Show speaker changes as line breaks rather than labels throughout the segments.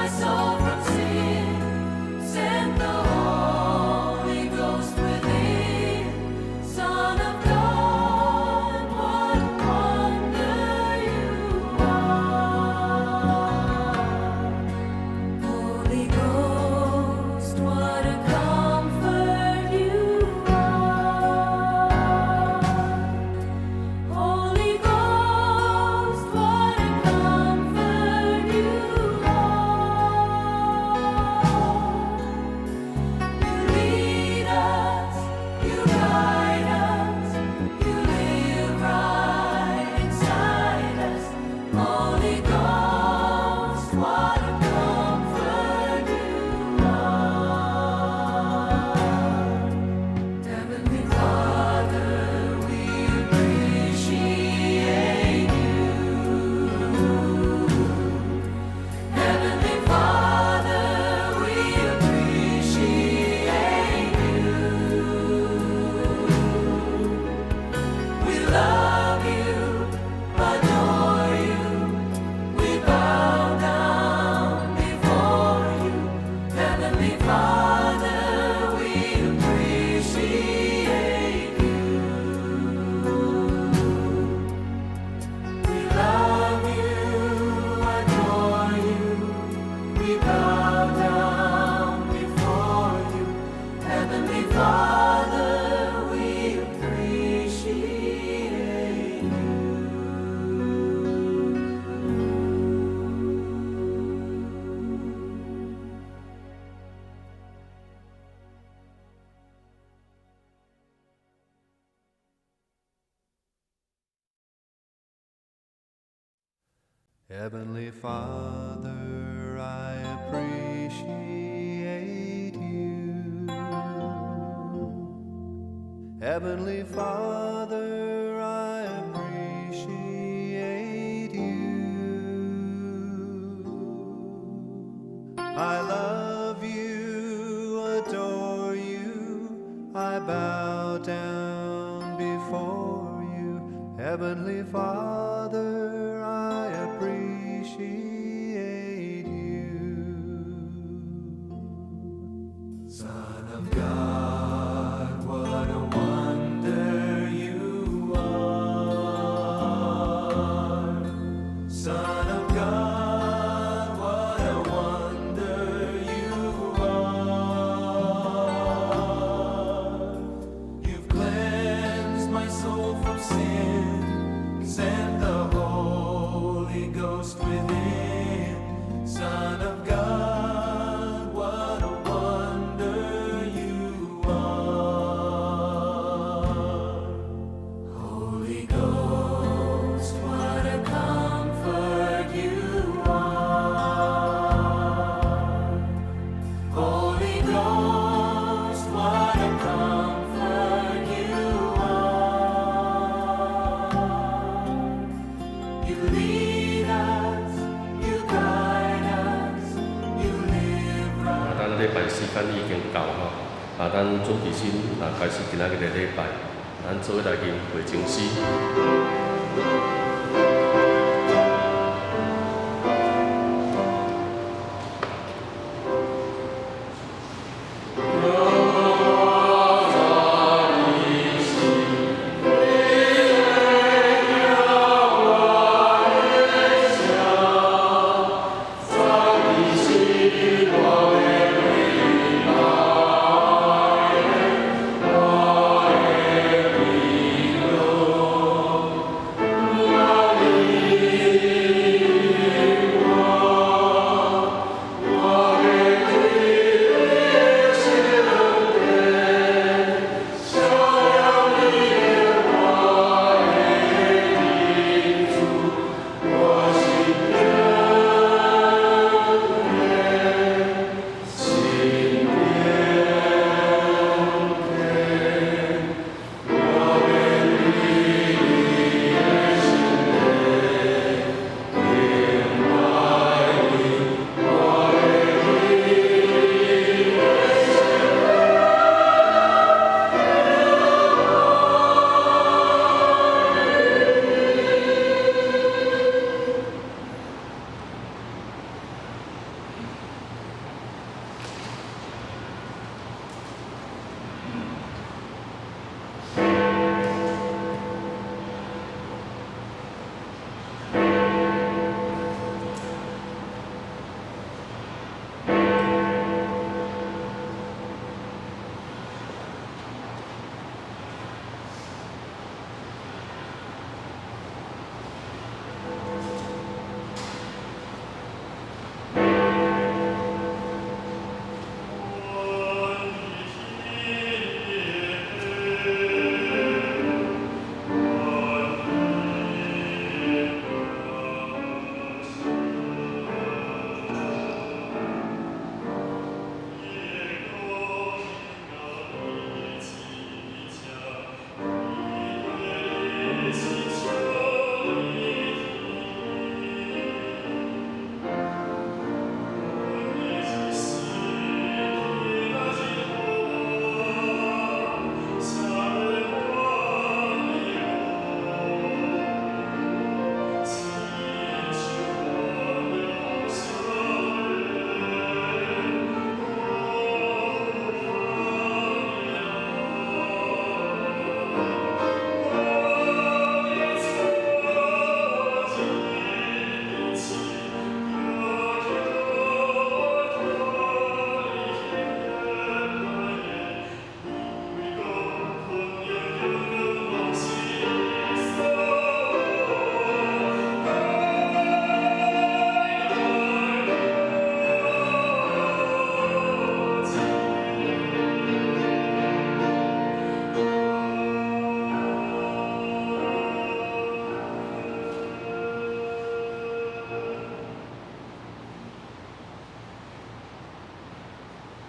My soul from sin, sent the Holy Ghost within. Son of God, what a wonder you are. Holy Ghost, what a comfort you are. Holy Ghost, what a comfort you are. You lead us, you guide us, you live right inside us. Holy Ghost, what a comfort you are. Heavenly Father, we appreciate you. Heavenly Father, we appreciate you. We love you, adore you, we bow down before you. Heavenly Father, we appreciate you. We love you, adore you, we bow down before you. Heavenly Father, we appreciate you.
Heavenly Father, I appreciate you. Heavenly Father, I appreciate you. I love you, adore you, I bow down before you. Heavenly Father, I appreciate you. Son of God, what a wonder you are. Son of God, what a wonder you are. You've cleansed my soul from sin, sent the Holy Ghost within. Son of God, what a wonder you are.
Holy Ghost, what a comfort you are. Holy Ghost, what a comfort you are. You lead us, you guide us, you live
啊，
right.
咱禮拜時間已經到吼，啊，咱準備先啊開始今仔日的禮拜，咱做伙來吟回情詩。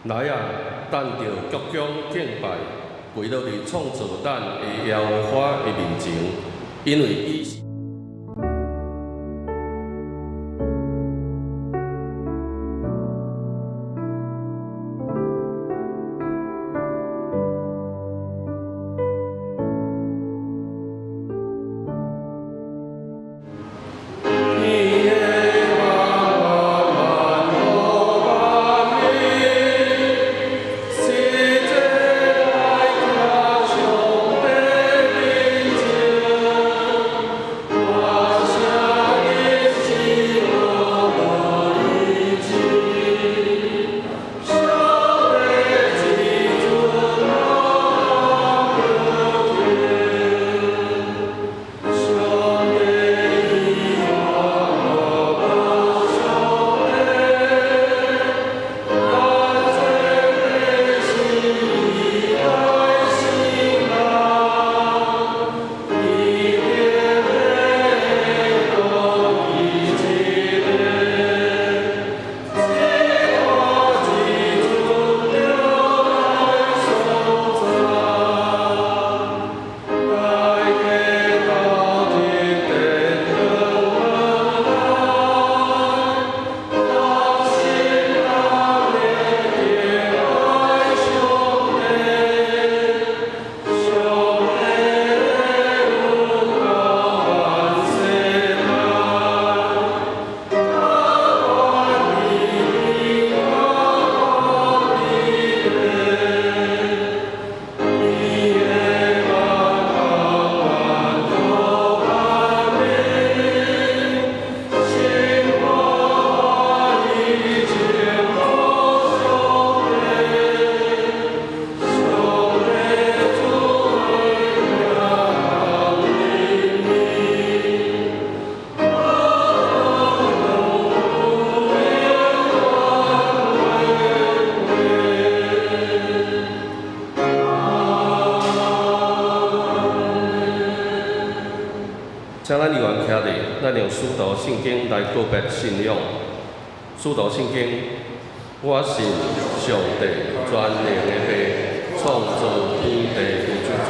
來啊，咱著鞠躬敬拜，跪落佇創造咱的耶和華的面前，因為伊是。請咱議員徛佇，咱用使徒信經來告別信仰。使徒信經，我信上帝全能的父，創造天地的主宰。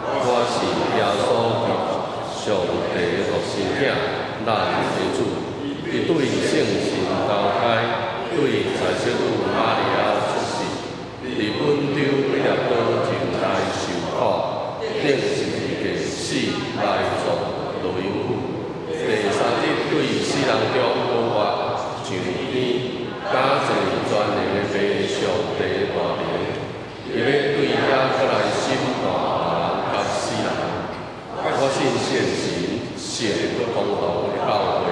我信耶穌基督，上帝的獨生囝，咱的主。伊對聖神投胎，對財色女瑪利亞出世，佇本丟彼拉多前來受苦，釘十字架死埋葬落陰府。第三日對死人中復活，上天，敢坐佇全能的父上帝的大能，伊欲對遐閣來審判活人佮死人。我信聖神，聖閣公同的教會，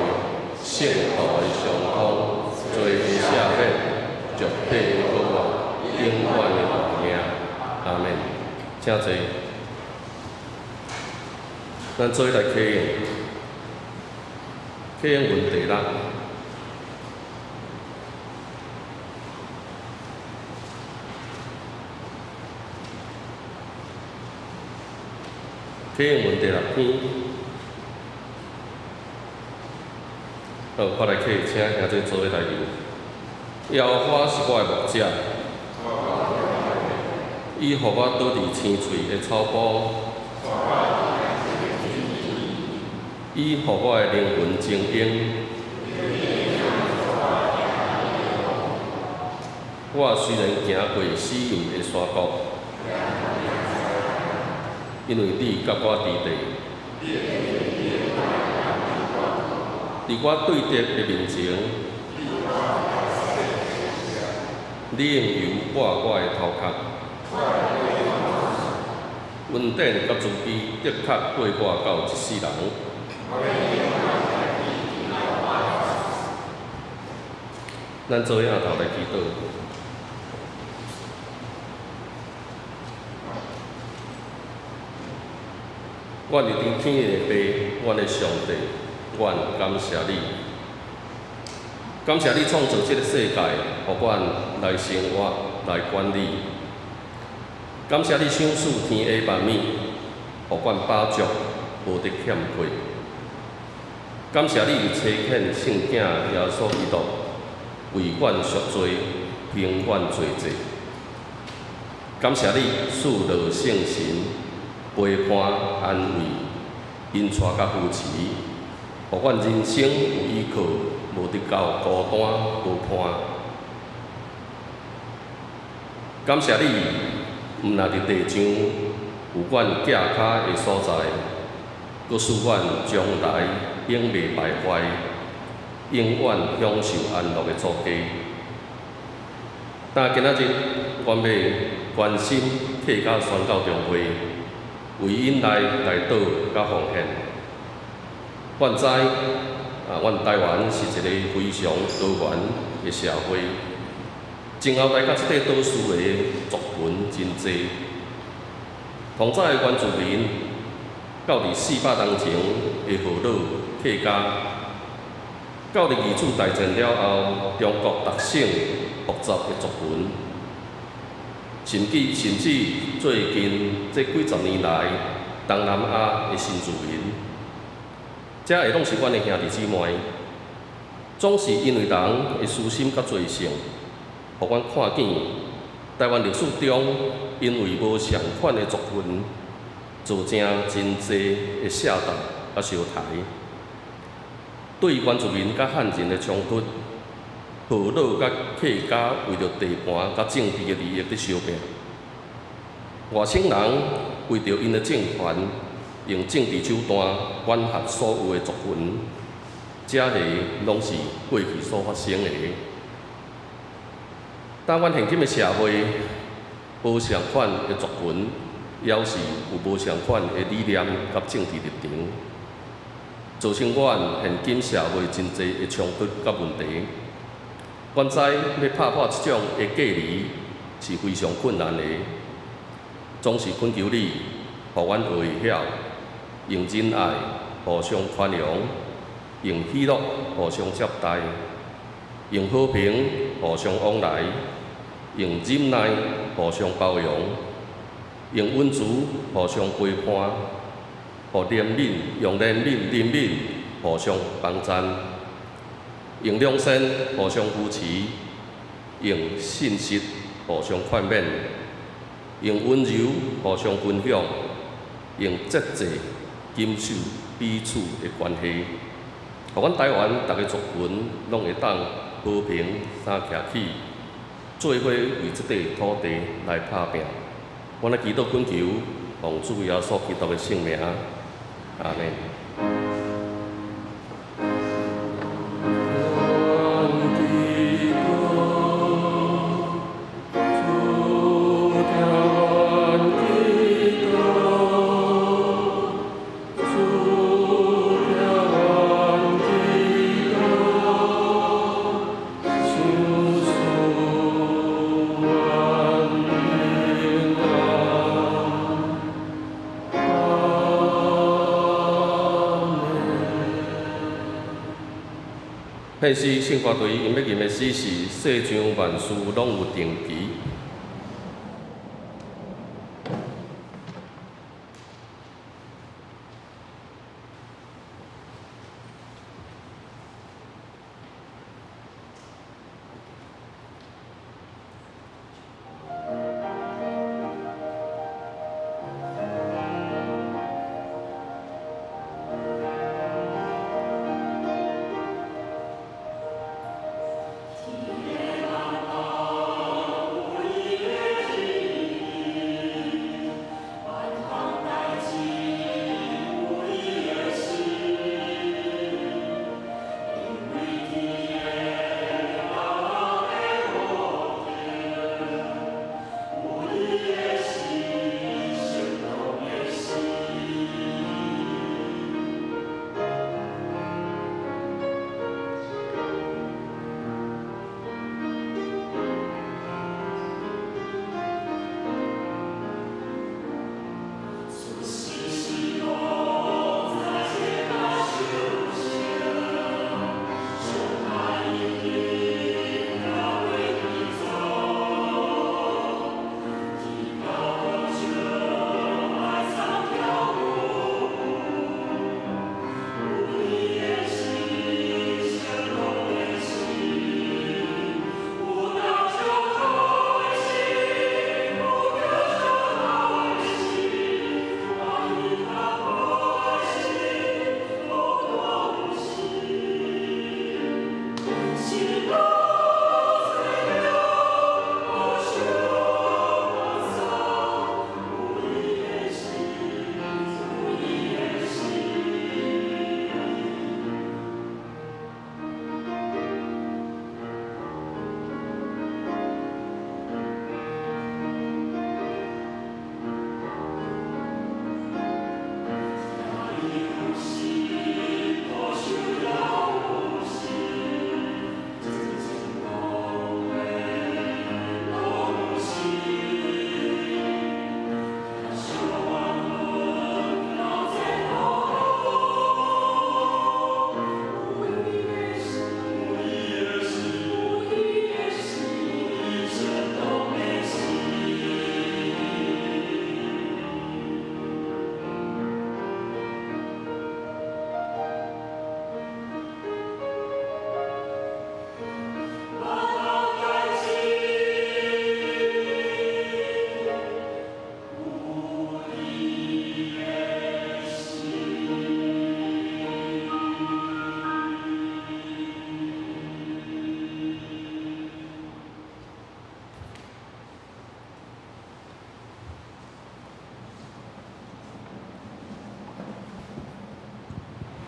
聖徒的相通，罪的赦免，肉體的復活，永遠的活命。阿們。請坐。咱做伙來啟用，啟用文第六。啟用文第六篇。好，我來啟，請兄弟做伙來念。耶和華是我的牧者，伊予我倒佇青翠的草埔，伊予我的靈魂晶瑩。我雖然行過死蔭的山谷，因為你佮我佇地，佇我對敵的面前，你用油抹我的頭殼，恩典佮慈悲的確綴我到一世人。咱做伙頭來祈禱。阮佇天的父，阮的上帝，阮感謝你，感謝你創造這個世界，予阮來生活、來管理。感謝你賞賜天下萬物，予阮飽足，無得欠缺。感謝你差遣聖囝耶穌基督為阮贖罪，永遠做祭。感謝你賜落聖神陪伴安慰、引帶佮扶持，予阮人生有依靠，無得到孤單無伴。感謝你，毋但佇地上有阮寄跤的所在，閣賜阮將來永袂敗壞、永遠享受安樂的祖家。但今仔日，阮欲關心客家宣教中會，為𪜶來代禱佮奉獻。阮知啊，阮台灣是一個非常多元的社會，前後來到這塊島嶼的族群真濟。從早的原住民，到佇400年前的河洛客家，到佇二次大戰了後，中國達省複雜的族群，甚至最近這幾十年來，東南亞的新住民，這个攏是阮的兄弟姊妹。總是因為人的私心佮罪性，予阮看見台灣歷史中，因為無仝款的族群，造成真濟的械鬥佮相刣。對原住民佮漢人的衝突，河洛佮客家為著地盤佮政治的利益佇相拚，外省人為著𪜶的政權，用政治手段管轄所有的族群，這个攏是過去所發生的。但阮現今的社會，無仝款的族群，猶是有無仝款的理念佮政治立場，造成阮現今社會真濟的衝突佮問題。阮知欲拍破這種的隔離是非常困難的，總是懇求你，予阮學會曉用仁愛互相寬容，用喜樂互相接待，用和平互相往來，用忍耐互相包容，用溫慈互相陪伴，予憐憫用憐憫憐憫互相幫贊，用良善互相扶持，用信實互相勸勉，用溫柔互相分享，用節制謹守彼此的關係，予阮台灣逐个族群攏會當和平相徛起，做伙為這塊土地來拍拚。阮來祈禱懇求，奉主耶穌基督的聖名，阿們。獻詩聖歌隊𪜶欲吟的詩是世上萬事攏有定期。
天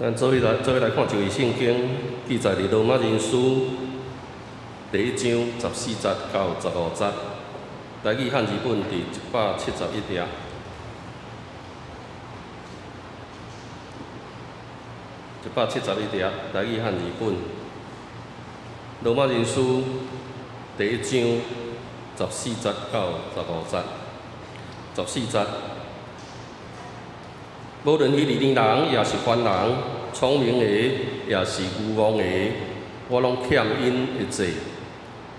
咱做伙來看一節聖經，記載佇羅馬人書第一章14節到15節，台語漢字本佇171頁。171頁，台語漢字本，羅馬人書第一章十四節到十五節，十四節。無論希利尼人，抑是凡人，聰明的，抑是愚妄的，我攏欠𪜶的債。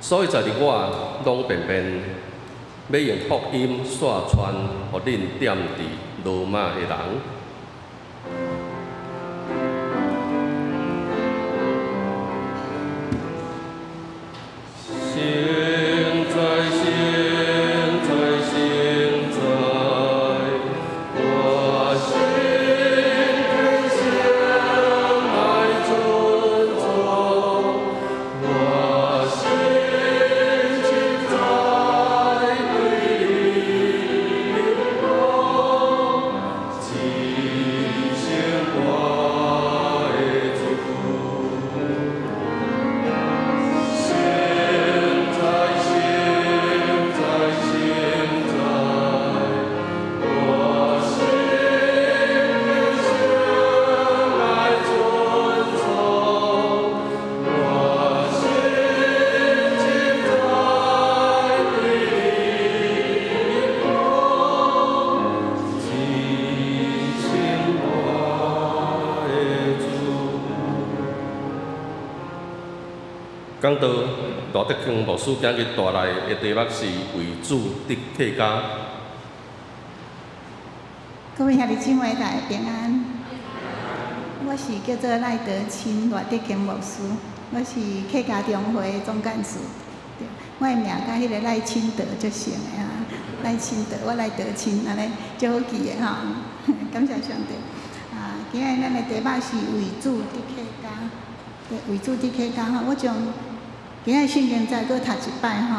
所以在你我攏便便欲用福音煞傳予恁踮佇羅馬的人。聖哉，聖哉，聖哉，我心天上來尊崇，我心實在對你講，至聖我的主。聖哉，聖哉，聖哉，我心天上來尊崇，我心實在對你講，至聖我的主。講道賴德慶牧師今日帶來的題目是為主得客家。
各位兄弟姊妹，大家平安。我是叫做賴德清賴德慶牧師，我是客家中會的總幹事。對，我的名佮彼个賴清德足像的哈，賴清德，我賴德清，按呢足好記的吼。感謝上帝。啊，今日咱的題目是為主得客家，對，為主得客家吼。我將今日聖經再閣讀一擺吼，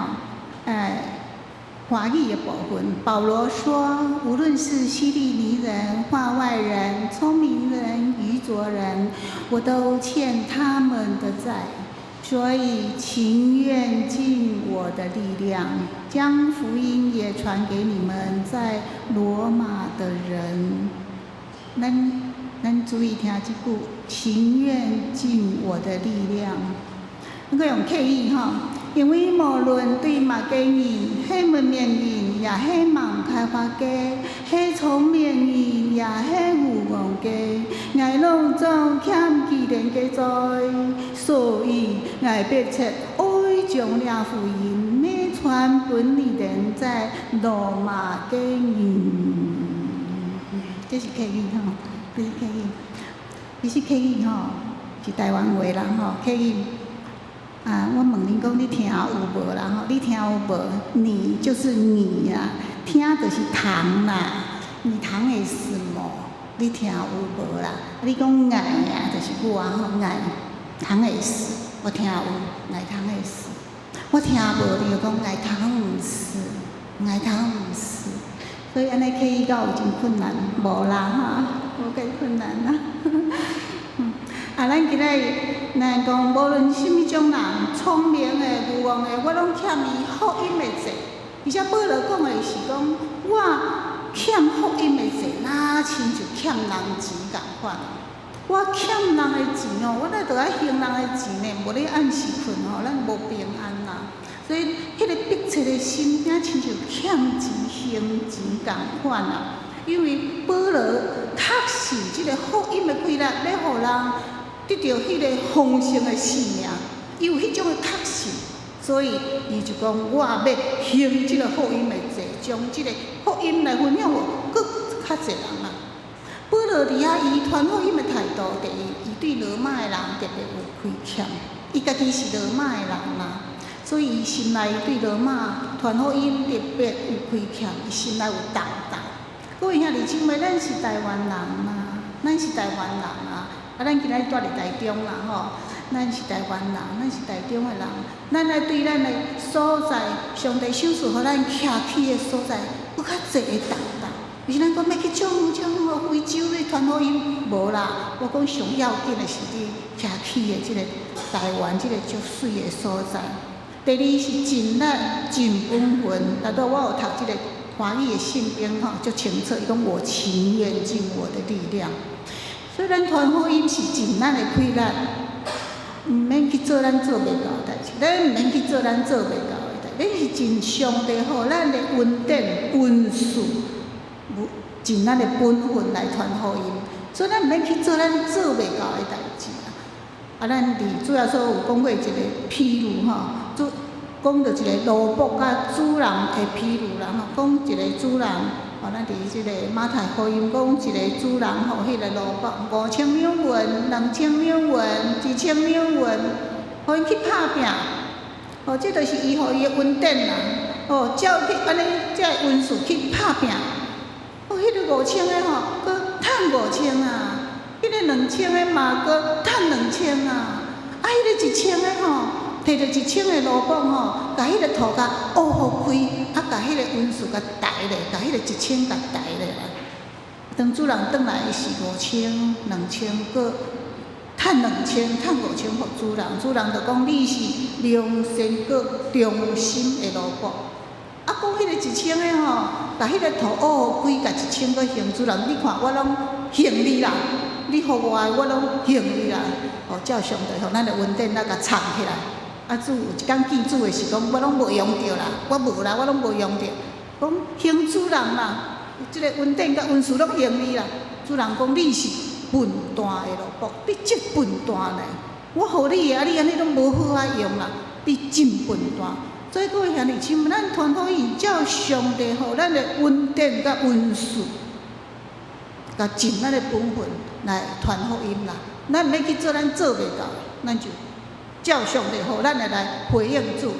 華語的部分，保羅說：無論是希利尼人、化外人、聰明人、愚拙人，我都欠他們的債，所以情願盡我的力量，將福音也傳給你們在羅馬的人。咱注意聽這句：情願盡我的力量。閣用客語吼，因為無論對瑪家人、彼文明人，抑彼無開發家，彼聰明人，抑彼愚戇家，𠊎攏總欠其人家債，所以𠊎迫切愛將這福音欲傳分你們在羅馬的人。這是客語吼，這是客語。其實客語吼是台灣話啦吼，客語。啊，我問恁講，你聽有無啦？吼，你聽有無？你就是你啊，聽就是通啦，你通會什麼？你聽有無啦？你講𠊎啊，就是我吼，𠊎通會死，我聽有，𠊎通會死。我聽無，你就講𠊎通毋死，𠊎通毋死。所以按呢客語敢有真困難？無啦哈，無介困難啦。啊，咱今日咱講，無論啥物種人，聰明的、愚戇的，我攏欠伊福音的債。而且保羅講的是講，我欠福音的債，若親像欠人錢仝款。我欠人的錢哦，我咱著愛還人的錢呢，無咧暗時睏吼，咱無平安啦。所以，彼个迫切的心，敢親像欠錢還錢仝款啊。因為保羅確信這个福音的氣力，欲予人得著彼個豐盛的生命，伊有彼種的確信，所以伊就講：我欲還這个福音的債，將這个福音來分享予閣較濟人啊。保羅佇遐，伊傳福音的態度，第一，伊對羅馬的人特別有虧欠，伊家己是羅馬的人啦，所以伊心內對羅馬傳福音特別有虧欠，伊心內有重擔。各位兄弟姊妹，咱是台灣人啊，咱是台灣人啊。啊，咱今仔日蹛佇台中啦吼，咱是台灣人，咱是台中的人，咱愛對咱的所在，上帝賞賜予咱徛起的所在，閣較濟的重擔。有時咱講欲去足遠足遠，非洲去傳福音，無啦。我講上要緊的是你徛起的這个台灣這个足媠的所在。第二是盡力盡本分，頭拄我有讀這个華語的聖經吼，足清楚。伊講我情願盡我的力量。所以咱傳福音是盡咱的氣力，毋免去做咱做袂到的代誌，咱毋免去做咱做袂到的代誌，咱是盡上帝予咱的恩典恩賜，盡咱的本分來傳福音。所以咱毋免去做咱做袂到的代誌啊。啊，咱佇主耶穌有講過一個譬喻吼，主講著一个奴僕佮主人的譬喻啦吼，講一个主人，吼，咱佇這个馬太福音講一个主人予彼个奴僕5000兩銀、2000兩銀、1000兩銀，予𪜶去拍拚。吼，這就是伊予伊的恩典啦。哦，照去按呢，這个恩賜去拍拚。哦，彼个5000个吼，閣趁五千啊！彼个2000个嘛，閣趁兩千啊！啊，彼个一千个吼，提著一千个奴僕吼，共彼个土共挖予開，啊，共彼个恩賜共刣咧，共彼个一千共刣咧啦。當主人轉來是五千、兩千，閣趁兩千、趁五千予主人，主人就講你是良善閣忠心的奴僕。啊，講彼个一千个吼，共彼个土挖予開，共一千閣還主人，你看我攏還你啦，你予我的我攏還你啦。哦，照上帝予咱的恩典，咱共藏起來。啊，主有一工見主的時講，我攏無用著啦，我無啦，我攏無用著。講還主人啦，這个恩典佮恩賜攏還你啦。主人講你是笨蛋的奴僕，你這笨蛋呢？我予你的，啊你按呢攏無好好用啦，你真笨蛋。所以各位兄弟姊妹，咱傳福音照上帝予咱的恩典佮恩賜，共盡咱的本分來傳福音啦。咱毋免去做咱做袂到的，咱就照上帝予咱的來回應主。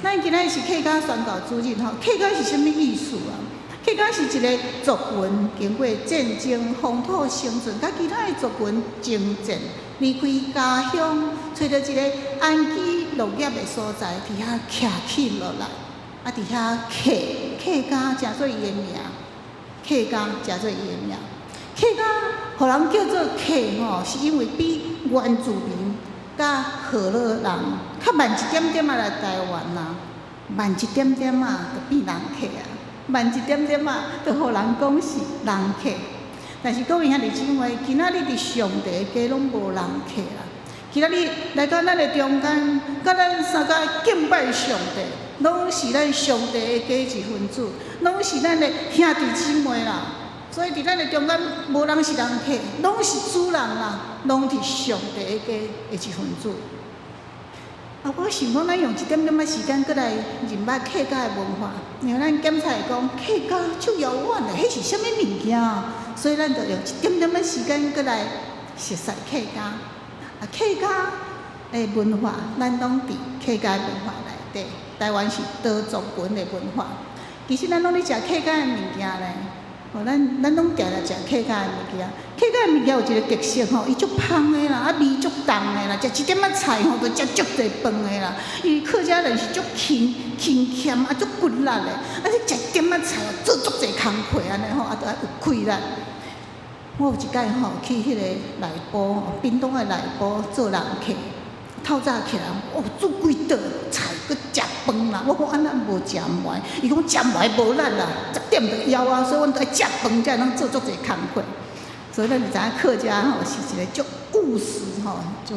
咱今仔是客家宣教主日吼，客家是啥物意思啊？客家是一个族群，經過戰爭、風土生存，佮其他的族群征戰，離開家鄉，揣著一个安居樂業的所在，佇遐徛起落來，啊，佇遐客客家成做伊的名，客家成做伊的名。客家予人叫做客吼，是因為比原住民佮河洛人較慢一點點仔來台灣啊，慢一點點仔就變人客啊，慢一點點仔就予人講是人客。但是各位兄弟姊妹，今仔日佇上帝的家攏無人客啦。今仔日來到咱的中間，佮咱相共敬拜上帝，攏是咱上帝的家一分子，攏是咱的兄弟姊妹啦。所以佇咱的中間，無人是人客，攏是主人啦，攏是上帝的家的一分子。啊，我想講，咱用一點點仔時間，閣來認捌客家的文化，因為咱檢查會講客家足遙遠的，彼是啥物物件？所以咱就用一點點仔時間，閣來熟悉客家。啊，客家的文化，咱攏佇客家文化內底。台灣是多族群的文化。其實咱攏咧食客家的物件咧，哦，咱攏定定食客家的物件。客家的物件有一个特色吼，伊足芳的啦，啊味足重的啦，食一點仔菜吼，就食足濟飯的啦。因為客家人是足勤勤儉啊，足骨力的，啊你食一點仔菜做足濟工課按呢吼，啊著愛有氣力。我有一擺吼去彼个內埔吼，屏東的內埔做人客，透早起來，哦，煮幾桌菜，閣食飯啦。我講按呢無食毋完，伊講食毋完無力啦，10點就枵啊，所以阮著愛食飯才會當做足濟工課。所以咱就知影客家吼是一个足務實吼，就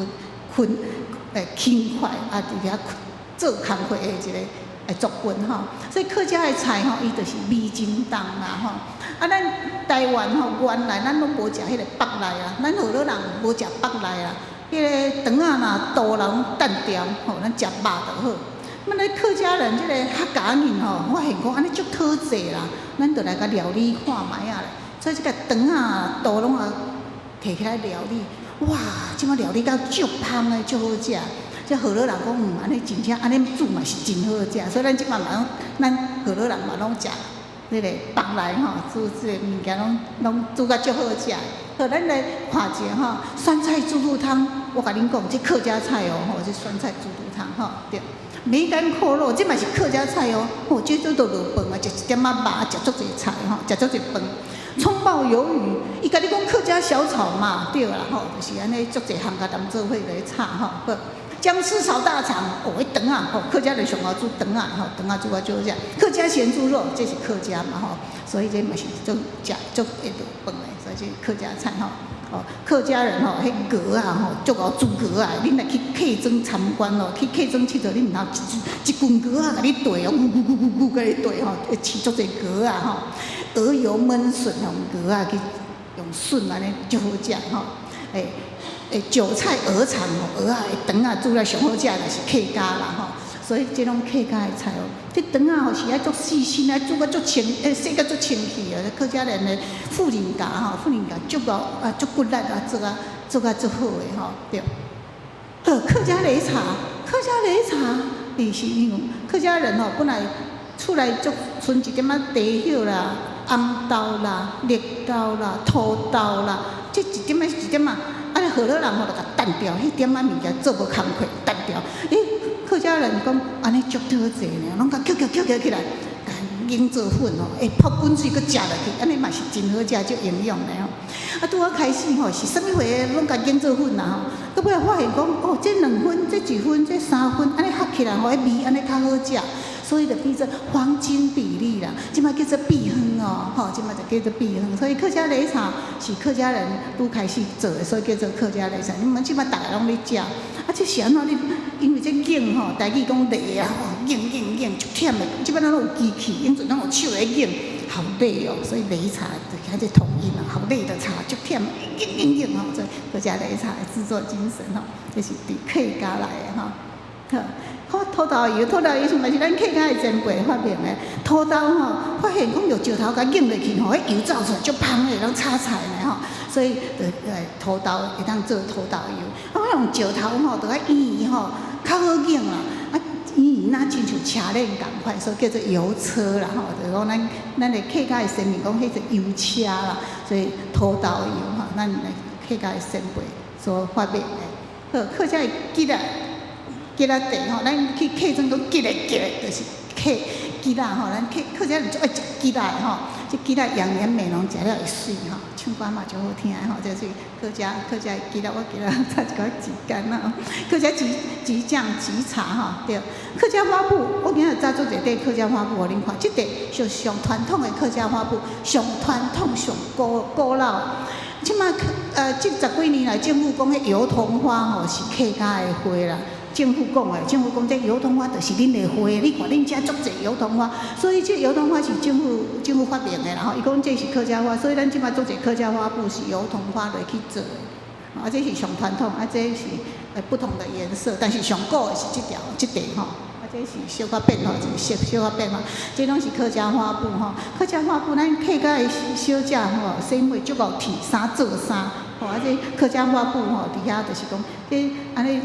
勤勤快啊，佇遐做工課的一个族群吼。所以客家的菜吼，伊就是味真重啦吼。啊，咱台灣吼原來咱攏無食彼个腹內啊，咱河洛人無食腹內啊。彼个腸仔若肚攏擲掉吼，咱食肉就好。咱咧客家人這个客家人吼，發現講按呢足討濟啦，咱就來共料理看覓仔咧。所以這个腸仔肚攏啊提起來料理，哇！這擺料理到足芳的，足好食。這河洛人講，按呢真正按呢煮嘛是真好食。所以咱這擺嘛攏，咱河洛人嘛攏食彼个腹內吼，煮這个物件攏攏煮甲足好食。好，咱來看一下吼，酸菜豬肚湯。我共恁講，這客家菜哦，吼，這酸菜豬肚湯。湯吼，對。梅乾扣肉，這嘛是客家菜哦，吼，這做都落飯啊，食一點仔肉，食足濟菜吼，食足濟飯。蔥爆魷魚，伊共你講客家小炒嘛，對啦吼，就是按呢足濟項共攕做伙來炒吼。好，薑絲炒大腸，哦，彼腸仔吼，客家人上𠢕煮腸仔吼，腸仔煮啊足好食。客家鹹豬肉，這是客家嘛吼，所以這嘛是足食足會落飯的，所以這客家菜吼。哦，客家人吼，彼蚵仔吼，足𠢕煮蚵仔，恁若去客莊參觀哦，去客莊𨑨迌，恁毋通一群蚵仔共你綴哦，咕咕咕咕咕共你綴吼，會飼足濟蚵仔吼。鵝油燜筍用蚵仔去用筍按呢足好食吼。欸，韭菜鵝腸吼，鵝仔的腸仔煮來上好食，就是客家啦吼。所以這攏客家的菜哦，這腸仔吼是愛足細心，愛煮甲足清，洗甲足清氣的。客家人的婦人家吼，婦人家足𠢕啊，足骨力啊，做啊足好的吼，對。好，客家擂茶，客家擂茶，伊是因為客家人吼，本來厝內足賰一點仔茶葉啦、紅豆啦、綠豆啦、土豆啦，這一點仔一點仔，啊，河洛人吼就共澹掉，彼點仔物件做無工課，澹掉。欸，客家人講按呢足討濟呢，攏共抾抾抾抾起來，共研做粉吼，會泡滾水閣食落去，按呢嘛是真好食，足營養的吼。啊，拄仔開始吼是啥物貨攏共研做粉啦吼，到尾發現講哦，這2分、這1分、這3分，按呢合起來吼，彼味按呢較好食，所以就變做黃金比例啦。這擺叫做秘方哦，吼，這擺就叫做秘方。所以客家擂茶是客家人拄開始做的，所以叫做客家擂茶。你們這擺逐个攏咧食，啊，這是按怎？你因為這研吼，台語講擂啊，吼，研研研，足忝的。這擺咱攏有機器，以前攏用手咧研，好累哦。所以擂茶就遐這統一啦，好累的茶，足忝，研研研吼，這客家擂茶的製作精神吼，這是佇客家來的吼。好，土豆油，土豆油是嘛是咱客家的前輩發明的。土豆吼，發現講用石頭共研落去吼，彼油走出來足芳的，攏炒菜呢吼。所以就土豆會當做土豆油。啊，我用石頭吼，就愛圓圓吼，較好研啦。啊，圓圓若親像車輪仝款，所以叫做油車啦吼。就是講咱的客家的先民講，彼個油車啦。所以土豆油吼，咱的客家的先輩所發明的。好，客家的桔仔。桔仔茶吼，咱去客莊講桔仔桔仔，就是客桔仔吼。咱客家人足愛食桔仔的吼，這桔仔養顏美容，食了會媠吼，唱歌嘛足好聽的吼。這是客家的桔仔，我今仔插一寡時間啦。客家桔桔醬桔茶吼，對。客家花布，我今仔紮做一塊客家花布予恁看，這塊是上傳統的客家花布，上傳統、上古老。這擺這十幾年來，政府講彼油桐花吼是客家的花啦。政府講的，政府講這油桐花就是恁的花，你看恁遮足濟油桐花，所以這油桐花是政府發明的啦吼。伊講這是客家花，所以咱這擺足濟客家花布是油桐花來去做的。啊，這是上傳統，啊，這是不同的顏色，但是上古的是這條這塊吼。啊，這是小可變化，這個色小可變化，這攏是客家花布吼。客家花布，咱客家的小姐吼，洗妹足𠢕鐵衫做衫，吼啊，這客家花布吼，佇遐就是講，這按呢。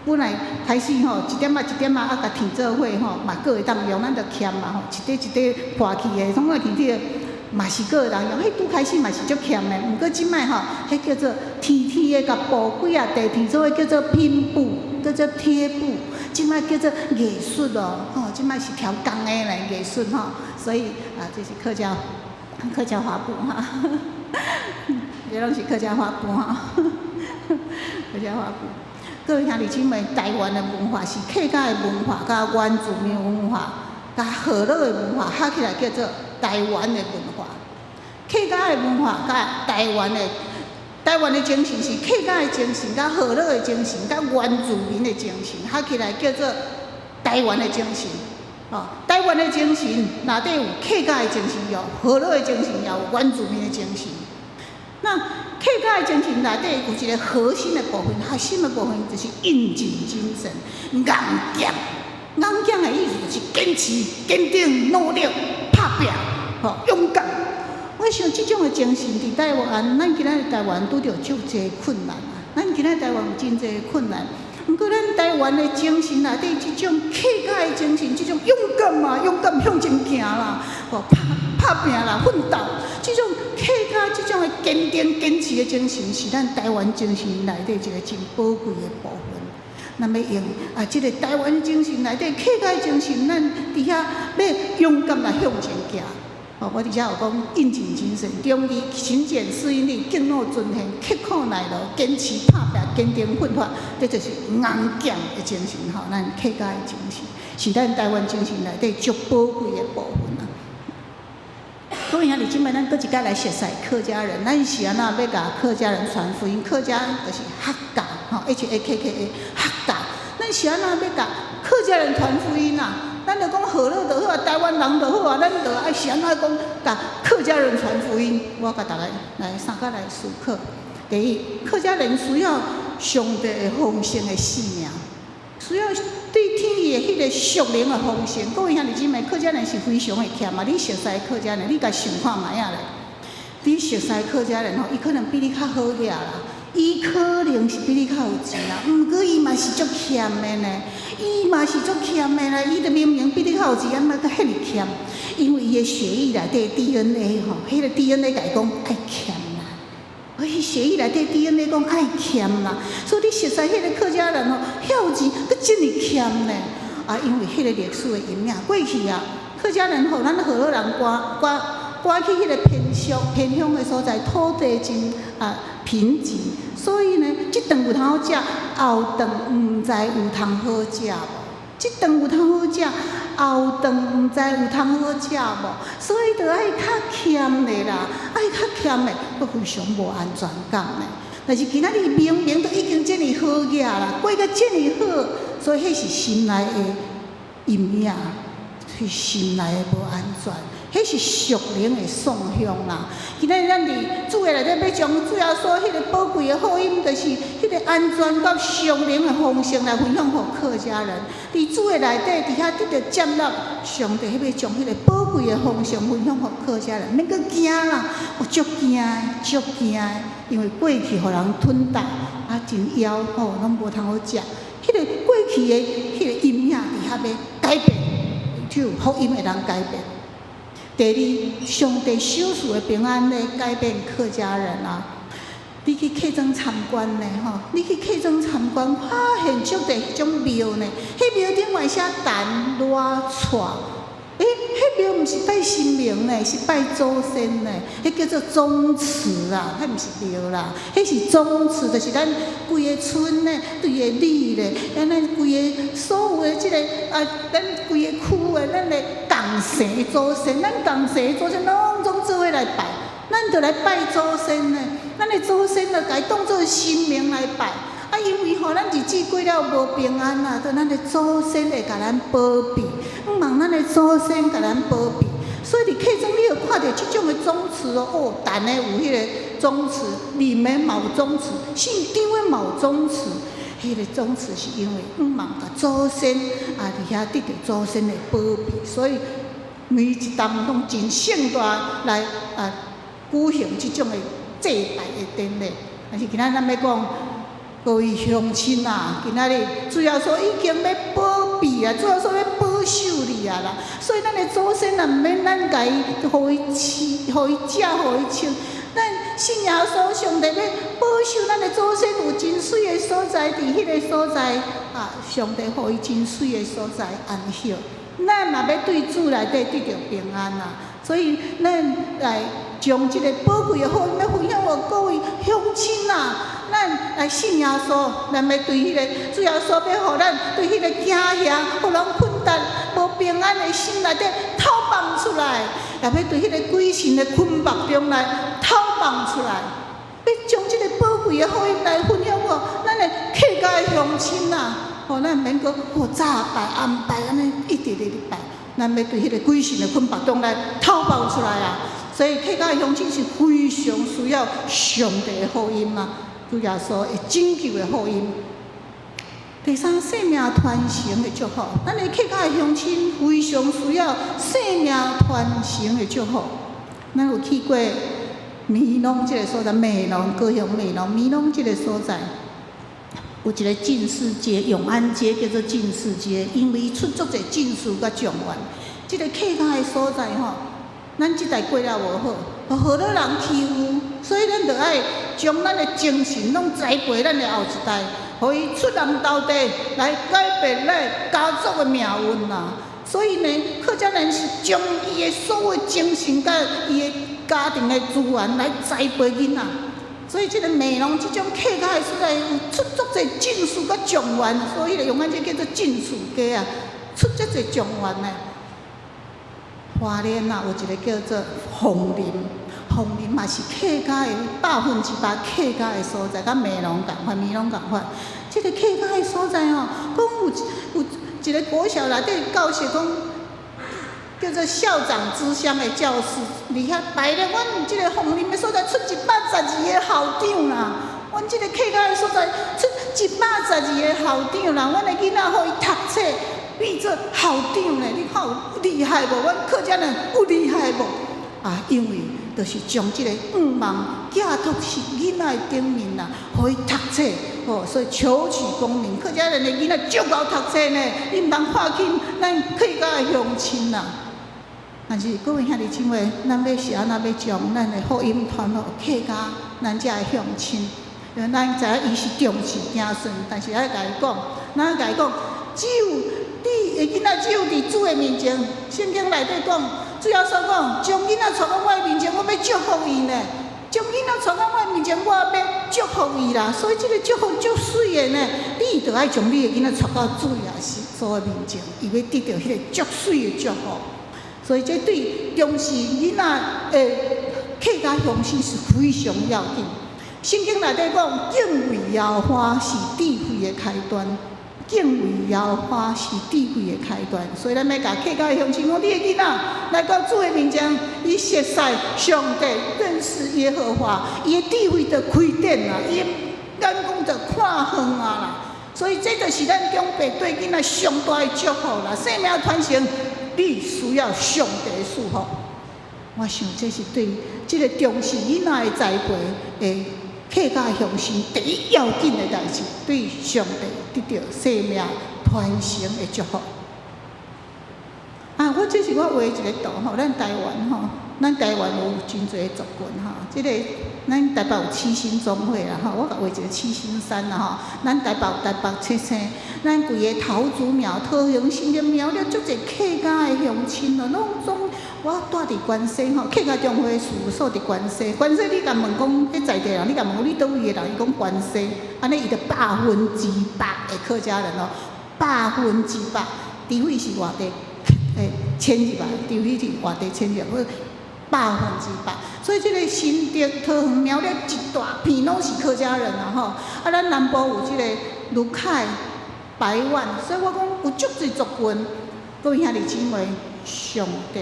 本來開始吼，一點仔一點仔啊，共鐵做伙吼，嘛閣會當用，咱就儉嘛吼，一塊一塊破去的，總來鐵鐵嘛是閣會當用。彼拄開始嘛是足儉的，毋過這擺吼，彼叫做鐵鐵的，共布幾仔塊鐵做伙叫做拼布，叫做貼布。這擺叫做藝術咯，吼，這擺是調工的來藝術吼，所以啊，這是客家花布哈，這攏是客家花布哈，客家花布。各位兄弟姊妹，台灣的文化是客家的文化，佮原住民文化，佮河洛的文化，合起來叫做台灣的文化。客家的文化佮台灣的精神是客家的精神，佮河洛的精神，佮原住民的精神，合起來叫做台灣的精神。哦，台灣的精神內底有客家的精神，有河洛的精神，也有原住民的精神。那客家的精神內底有一個核心的部分，核心的部分就是韌勁精神、硬頸。硬頸的意思就是堅持、堅定、努力、拍拚、吼勇敢。我想這種的精神佇台灣，咱今仔日台灣拄著足濟困難啊！咱今仔台灣有真濟困難，毋過咱台灣的精神內底這種客家的精神，這種勇敢嘛，勇敢向前行啦，吼拍拍拚啦，奮鬥，這種客家這種的堅定堅持的精神，是咱台灣精神內底一個真寶貴的部分。咱欲用啊，這个台灣精神內底客家精神，咱佇遐欲勇敢來向前行。哦，我佇遮有講應景精神，忠義、勤儉、適應力、敬老尊賢、刻苦耐勞、堅持拍拚、堅定奮發，這就是尪劍的精神吼，咱客家的精神，是咱台灣精神內底足寶貴的部分啊。各位兄弟姊妹，咱閣一擺來熟似客家人，咱是按怎欲共客家人傳福音？客家就是客家，吼，HAKKA 客家。咱是按怎欲共客家人傳福音啊？咱就講和樂就好啊，台灣人就好啊，咱就愛是按怎講共客家人傳福音？我共大家來三個來思考。第一，客家人需要上帝的豐盛的性命，需要對天意的彼个屬靈的豐盛。各位兄弟姊妹，客家人是非常的儉啊！你熟似客家人，你共想看覓仔咧？你熟似客家人吼，伊可能比你較好額啦，伊可能是比你較有錢啦，毋過伊嘛是足儉的呢。伊嘛是足儉的啦，伊就明明比你較有錢，按怎閣遐爾儉？因為伊的血液內底 DNA 吼，彼个 DNA 共伊講愛儉啦。伊血液內底 DNA 講愛儉啦，所以你熟似彼个客家人吼，遐有錢，閣這爾儉呢？啊，因為彼个歷史的陰影，過去啊，客家人予咱河洛人趕趕趕去彼个偏鄉偏鄉的所在，土地真啊貧瘠，所以呢，這頓有通好食，後頓毋知有通好食無？這頓有通好食，後頓毋知有通好食無？所以著愛較儉的啦，愛較儉的，閣非常無安全感呢。但是今仔日明明都已經這爾好額啦，過甲這爾好，所以彼是心內的陰影，是心內的無安全，彼是屬靈的創傷啦。今仔日咱佇主的內底，欲將主耶穌彼个寶貴的福音，就是彼个安全佮屬靈的豐盛來分享予客家人。佇主的內底，佇遐得著接納上帝，彼欲將彼个寶貴的豐盛分享予客家人，免閣驚啦，有足驚的，足驚的，因為過去予人吞噬，啊，真枵吼，攏無通好食。彼个過去的彼个陰影佇遐欲改變，只有福音會當改變。第二，上帝賞賜的平安咧，改變客家人啊！你去客莊參觀呢，吼！你去客莊參觀，發現足濟彼種廟呢，彼廟頂懸寫陳賴蔡，欸，彼廟毋是拜神明呢，是拜祖先呢，彼叫做宗祠啊，彼毋是廟啦，彼是宗祠，就是咱規个村呢，對个里咧，咱規个所有的這个啊，咱規个區的，咱的共姓祖先，咱共姓祖先攏總做伙來拜，咱就來拜祖先呢，咱的祖先就共伊當做神明來拜。啊，因為吼，咱日子過了無平安啊，就咱的祖先會共咱保庇，向望咱的祖先共咱保庇。所以佇客莊，你會看著這種的宗祠哦，哦，陳的有彼个宗祠，林的嘛有宗祠，姓張的嘛有宗祠。彼个宗祠是因為向望共祖先啊，佇遐得著祖先的保庇，所以每一冬攏真盛大來啊舉行這種的祭拜的典禮。但是今仔咱欲講，各位鄉親啊，今仔日主耶穌已經欲保庇啊，主耶穌欲保守你啊啦，所以咱的祖先啊，毋免咱共伊，予伊飼，予伊食，予伊穿。咱信耶穌，上帝欲保守咱的祖先有真媠的所在，佇彼个所在啊，上帝予伊真媠的所在安息。咱嘛欲對主內底得著平安啊！所以咱來將這个寶貴的福音欲分享予各位鄉親啊！咱來信耶穌，咱欲對彼个主耶穌欲予咱對彼个驚嚇、予人困乏、無平安的心內底透放出來，也欲對彼个鬼神的捆縛中來透放出來，欲將這个寶貴的福音來分享予咱的客家的鄉親啊！吼，咱毋免閣哦早拜暗拜按呢一直咧咧拜，咱欲對彼个鬼神的捆縛中來透放出來啊！所以客家的鄉親是非常需要上帝的福音啊！主耶穌會拯救的福音。第三，生命傳承的祝福，咱的客家的鄉親非常需要生命傳承的祝福。咱有去過美濃這个所在，美濃高雄美濃美濃這个所在，有一个進士街，永安街叫做進士街，因為伊出足濟進士佮狀元。這个客家的所在吼，咱這代過了無好，予河洛人欺負，所以咱著愛將咱的精神攏栽培咱的後一代。予伊出人頭地，來改變咱家族的命運啊！所以呢，客家人是將伊的所有精神佮伊的家庭的資源來栽培囡仔。所以這个美濃這種客家的所在，有出足濟進士佮狀元，所以用咱這叫做進士家啊，出足濟狀元的。花蓮啊，有一个叫做鳳林，鳳林嘛是客家的100%客家的所在，佮美濃仝款，美濃仝款。這个客家的所在吼，講有一个國小內底教授講，叫做校長之鄉的教師，佇遐擺咧，阮這个鳳林的所在出112個校長啦，阮這个客家的所在出一百十二個校長啦，阮的囡仔予伊讀冊變做校長咧，你看有厲害無？阮客家人有厲害無？啊，因為就是將這個願望寄託佇囡仔的頂面啦，予伊讀冊，吼，所以求取功名。客家人的囡仔足𠢕讀冊呢，你毋通看輕咱客家的鄉親啦。但是各位兄弟姊妹，咱欲是按怎欲將咱的福音傳予客家咱遮的鄉親？因為咱知影伊是重視子孫，但是愛共伊講，咱愛共伊講，只有你的囡仔只有佇主的面前，聖經內底講，主耶穌講，將囡仔帶到我的面前，我欲祝福伊呢。將囡仔帶到我的面前，我欲祝福伊啦。所以這个祝福足媠的呢，你著愛將你的囡仔帶到主耶穌的面前，伊欲得著彼个足媠的祝福。所以這對重視囡仔的客家鄉親是非常要緊。聖經內底講，敬畏耶和華是智慧的開端。敬畏耶和華是智慧的開端，所以咱欲共客家的鄉親講，你的囡仔來到主的面前，伊熟悉上帝，認識耶和華，伊的智慧就開展啦，伊的眼光就看遠啊啦。所以這就是咱長輩對囡仔上大的祝福啦。生命傳承，你需要上帝的祝福。我想這是對這个重視囡仔的栽培的客家鄉親第一要緊的代誌，對上帝得著生命傳承的祝福。啊，我這是我畫一个圖吼，咱台灣吼，咱台灣有真濟族群吼，這个咱台北有七星總會啦吼，我共畫一个七星山啦吼，咱台北有台北七星，咱規个桃竹苗、桃園、新竹苗栗足濟客家的鄉親咯，攏總我住佇關西吼，客家總會事務所佇關西，關西你共問講，彼在地人，你共問講你佗位的人，伊講關西，按呢伊就100%的客家人哦，百分之百，除非是外地遷入來，除非是外地遷入來，或百分之百。所以這个新竹、桃園、苗栗一大片攏是客家人啊吼。啊，咱南部有這个魯凱、百萬，所以我講有足濟族群，各位兄弟姊妹，上帝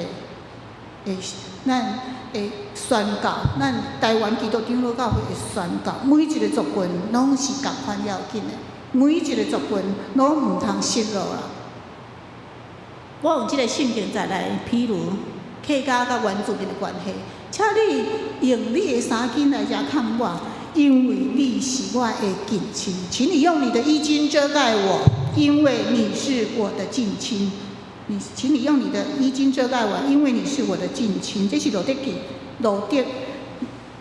的咱的宣教，咱台灣基督長老教會的宣教，每一个族群攏是仝款要緊的，每一个族群攏毋通失落啦。我用這个聖經節來譬如客家佮原住民的關係，請你用你的衫巾來遮崁我，因為你是我的近親，請你用你的衣襟遮蓋我，因為你是我的近親。你，請你用你的衣襟遮蓋我，因為你是我的近親。這是路得記，路得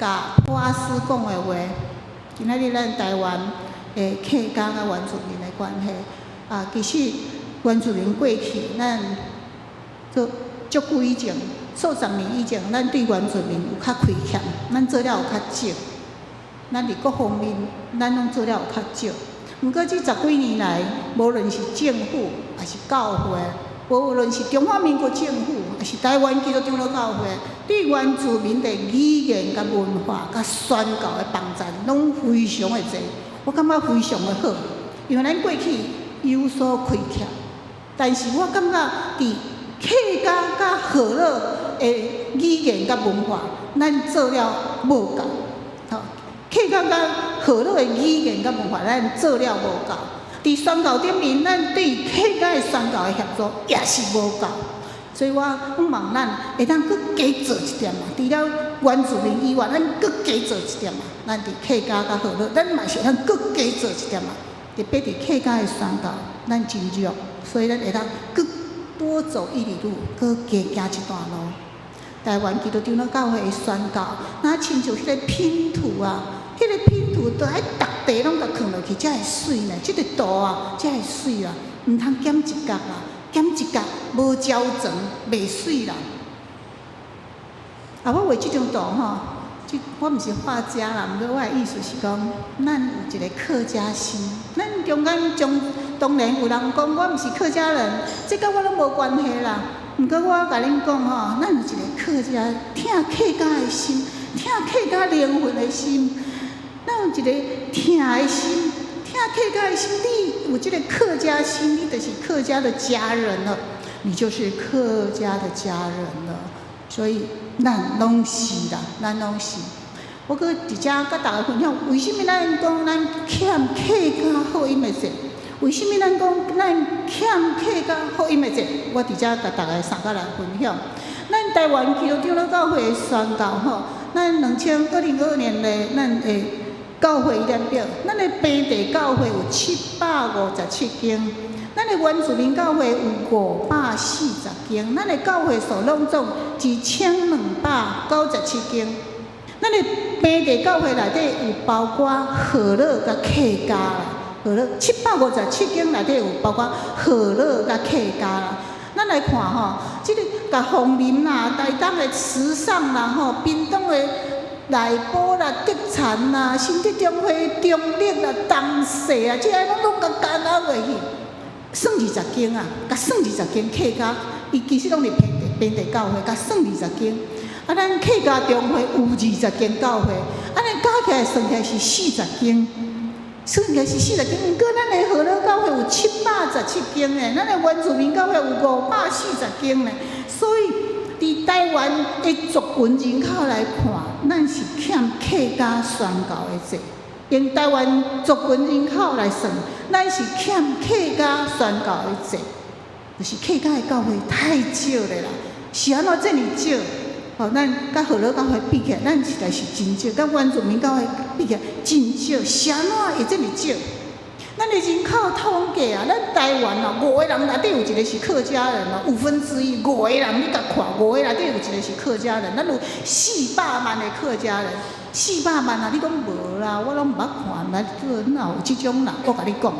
共波阿斯講的話。今仔日咱台灣的客家佮原住民的關係，啊，其實原住民過去，咱做足久以前，數十年以前，咱對原住民有較虧欠，咱做了有較少。咱佇各方面，咱攏做了有較少。毋過這十幾年來，無論是政府，抑是教會，無論是中華民國政府，抑是台灣基督長老教會，對原住民的語言、佮文化、佮宣教的幫助，攏非常的濟。我感覺非常的好，因為咱過去有所虧欠，但是我感覺佇客家佮河洛的語言佮文化，咱做了無夠。吼，客家佮河洛的語言佮文化，咱做了無夠。佇宣教頂面，咱對客家的宣教的協助也是無夠，所以我向望咱會當閣加做一點仔。除了原住民以外，咱閣加做一點仔。咱佇客家佮河洛，咱嘛是會當閣加做一點仔。特別佇客家的宣教，咱真弱，所以咱會當閣多走一里路，閣加行一段路。台灣基督長老教會的宣教，若親像彼个拼圖啊，彼彼个拼圖都愛逐塊攏共囥落去，才會媠呢。這個圖啊，才會媠啦，毋通減一角啦，減一角無焦層，袂媠啦。啊，我畫這張圖吼，這我毋是畫家啦，毋過我的意思是講，咱有一個客家心。咱中間中當然有人講我毋是客家人，這佮我攏無關係啦。毋過我共恁講吼，咱有一個客家疼客家的心，疼客家靈魂的心，咱有一個疼的心，疼客家的心。你有這個客家心，你就是客家的家人了，你就是客家的家人了。所以咱攏是啦，咱攏是。我閣佇遮佮大家分享，為啥物咱講咱欠客家福音的債？為啥物咱講咱欠客家福音的債？我佇遮共大家三個來分享。咱台灣基督長老教會的宣教吼，咱2022年的咱的教會列表，咱的平地教會有757間，咱的原住民教會有540間，咱的教會數攏總1297間。咱的平地教會內底有包括河洛佮客家啦，河洛757間內底有包括河洛佮客家啦。咱來看吼，這個共鳳林啦、台東的池上啦、吼、屏東的內埔啦、德田啦、新竹中會中壢啦、東勢啊，這个攏攏共加加落去，算20間啊，共算二十間客家，伊其實攏佇平地平地教會，共算二十間。啊，咱客家中會有20間教會，啊，咱加起來算起來是四十間，算起來是四十間。毋過咱的河洛教會有717間呢，咱的原住民教會有540間呢。所以，佇台灣的族群人口來看，咱是欠客家宣教的債。用台灣族群人口來算，咱是欠客家宣教的債。就是客家的教會太少了啦，是按怎這爾少？吼，咱佮河洛教會比起來，咱實在是真少；佮原住民教會比起來，真少。是按怎會這爾少？咱的人口統計啊，咱台灣哦，五個人內底有一個是客家人哦，1/5，五個人你共看，五個內底有一個是客家人，咱有四百萬個客家人，四百萬啊！你講無啦，我攏毋捌看，來做哪有這種人？我共你講，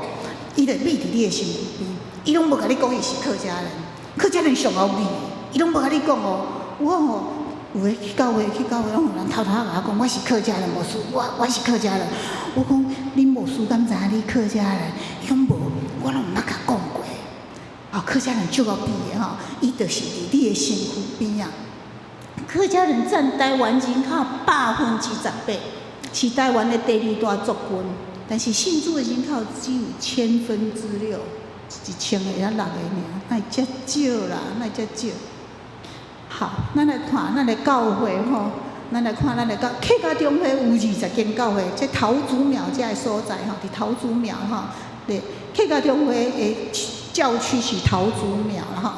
伊就秘佇你的身軀邊，伊攏無共你講伊是客家人，客家人上後面，伊攏無共你講哦。我吼有的去教會，去教會攏有人偷偷共我講，我是客家人，牧師，我是客家人。我講恁牧師敢知影你客家人？伊講無，我攏毋捌共講過。啊，客家人足夠秘的吼，伊就是佇你的身軀邊仔。客家人佔台灣人口18%，是台灣的第二大族群。但是信主的人口只有6%，1000個才六個爾，哪會遮少啦？哪會遮少？好，咱來看咱的教會吼，咱來看咱的教客家中會有20間教會，這桃竹苗這个所在吼，佇桃竹苗吼，對，客家中會的教區是桃竹苗啦吼。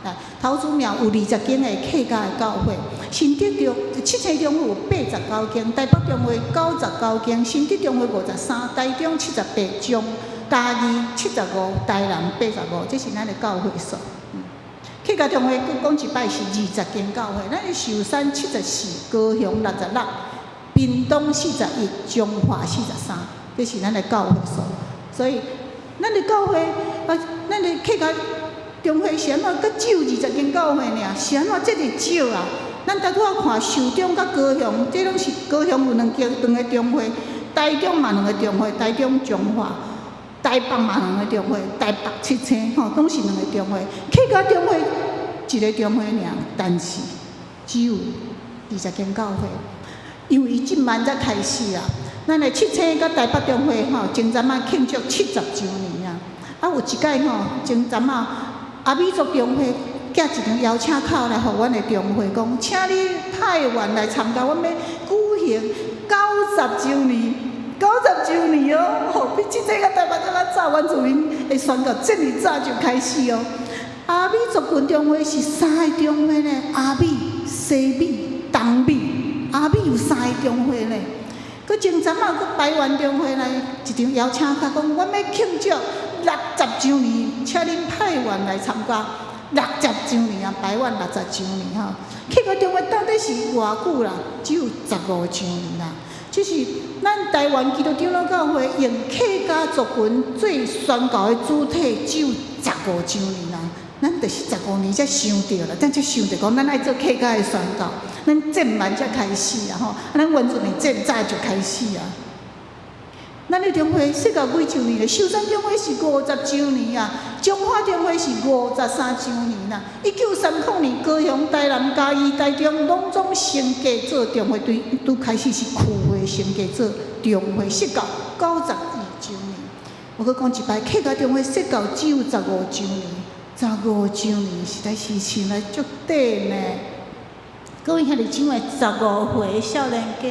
啊，桃竹苗有20間的客家的教會，新竹中七星中會有89間，台北中會99間，新竹中會53，台中78，中嘉義75，台南85，這是咱的教會數。客家中會閣講一擺是20間教會，咱的壽山74，高雄66，屏東41，彰化43，這是咱的教會數。所以，咱的教會啊，咱的客家中會是按怎？閣只有20間教會爾，是按怎這爾少啊？咱拄仔看壽中佮高雄，這攏是高雄有兩間兩个中會，台中嘛兩个中會，台中彰化。台北嘛兩个中會，台北七星吼，攏是兩個中會。客家中會一個中會爾，但是只有20間教會，因為伊這慢才開始啊。咱的七星佮台北中會吼，前陣仔慶祝70週年啊。啊，有一擺吼，前陣仔阿美族中會寄一張邀請卡來予阮的中會，講請你派員來參加，阮欲舉行90週年。90週年哦，吼，比七星佮台北閣較早，原住民的宣教這爾早就開始哦。阿美族群中會是三个中會呢，阿美、西美、東美，阿美有三个中會呢。閣前陣仔閣排灣中會來一張邀請卡，講阮欲慶祝60週年，請恁派員來參加。六十週年啊，排灣60週年吼。客家中會到底是偌久啦？只有15週年啦。這是咱台灣基督長老教會用客家族群做宣教的主體，只有十五週年啦。咱就是十五年才想著啦，咱才想著講，咱愛做客家的宣教，咱戰慢才開始啊吼，啊，咱原住民戰早就開始啊。咱的中會設教幾週年咧？壽山中會是50週年啊，彰化中會是53週年啦。1930年，高雄、台南、嘉義、台中攏總升格做中會，對，拄開始是區會升格做中會，設教92週年。我閣講一擺，客家中會設教只有十五週年，十五週年實在是想來足短呢。各位兄弟姊妹，十五歲少年家。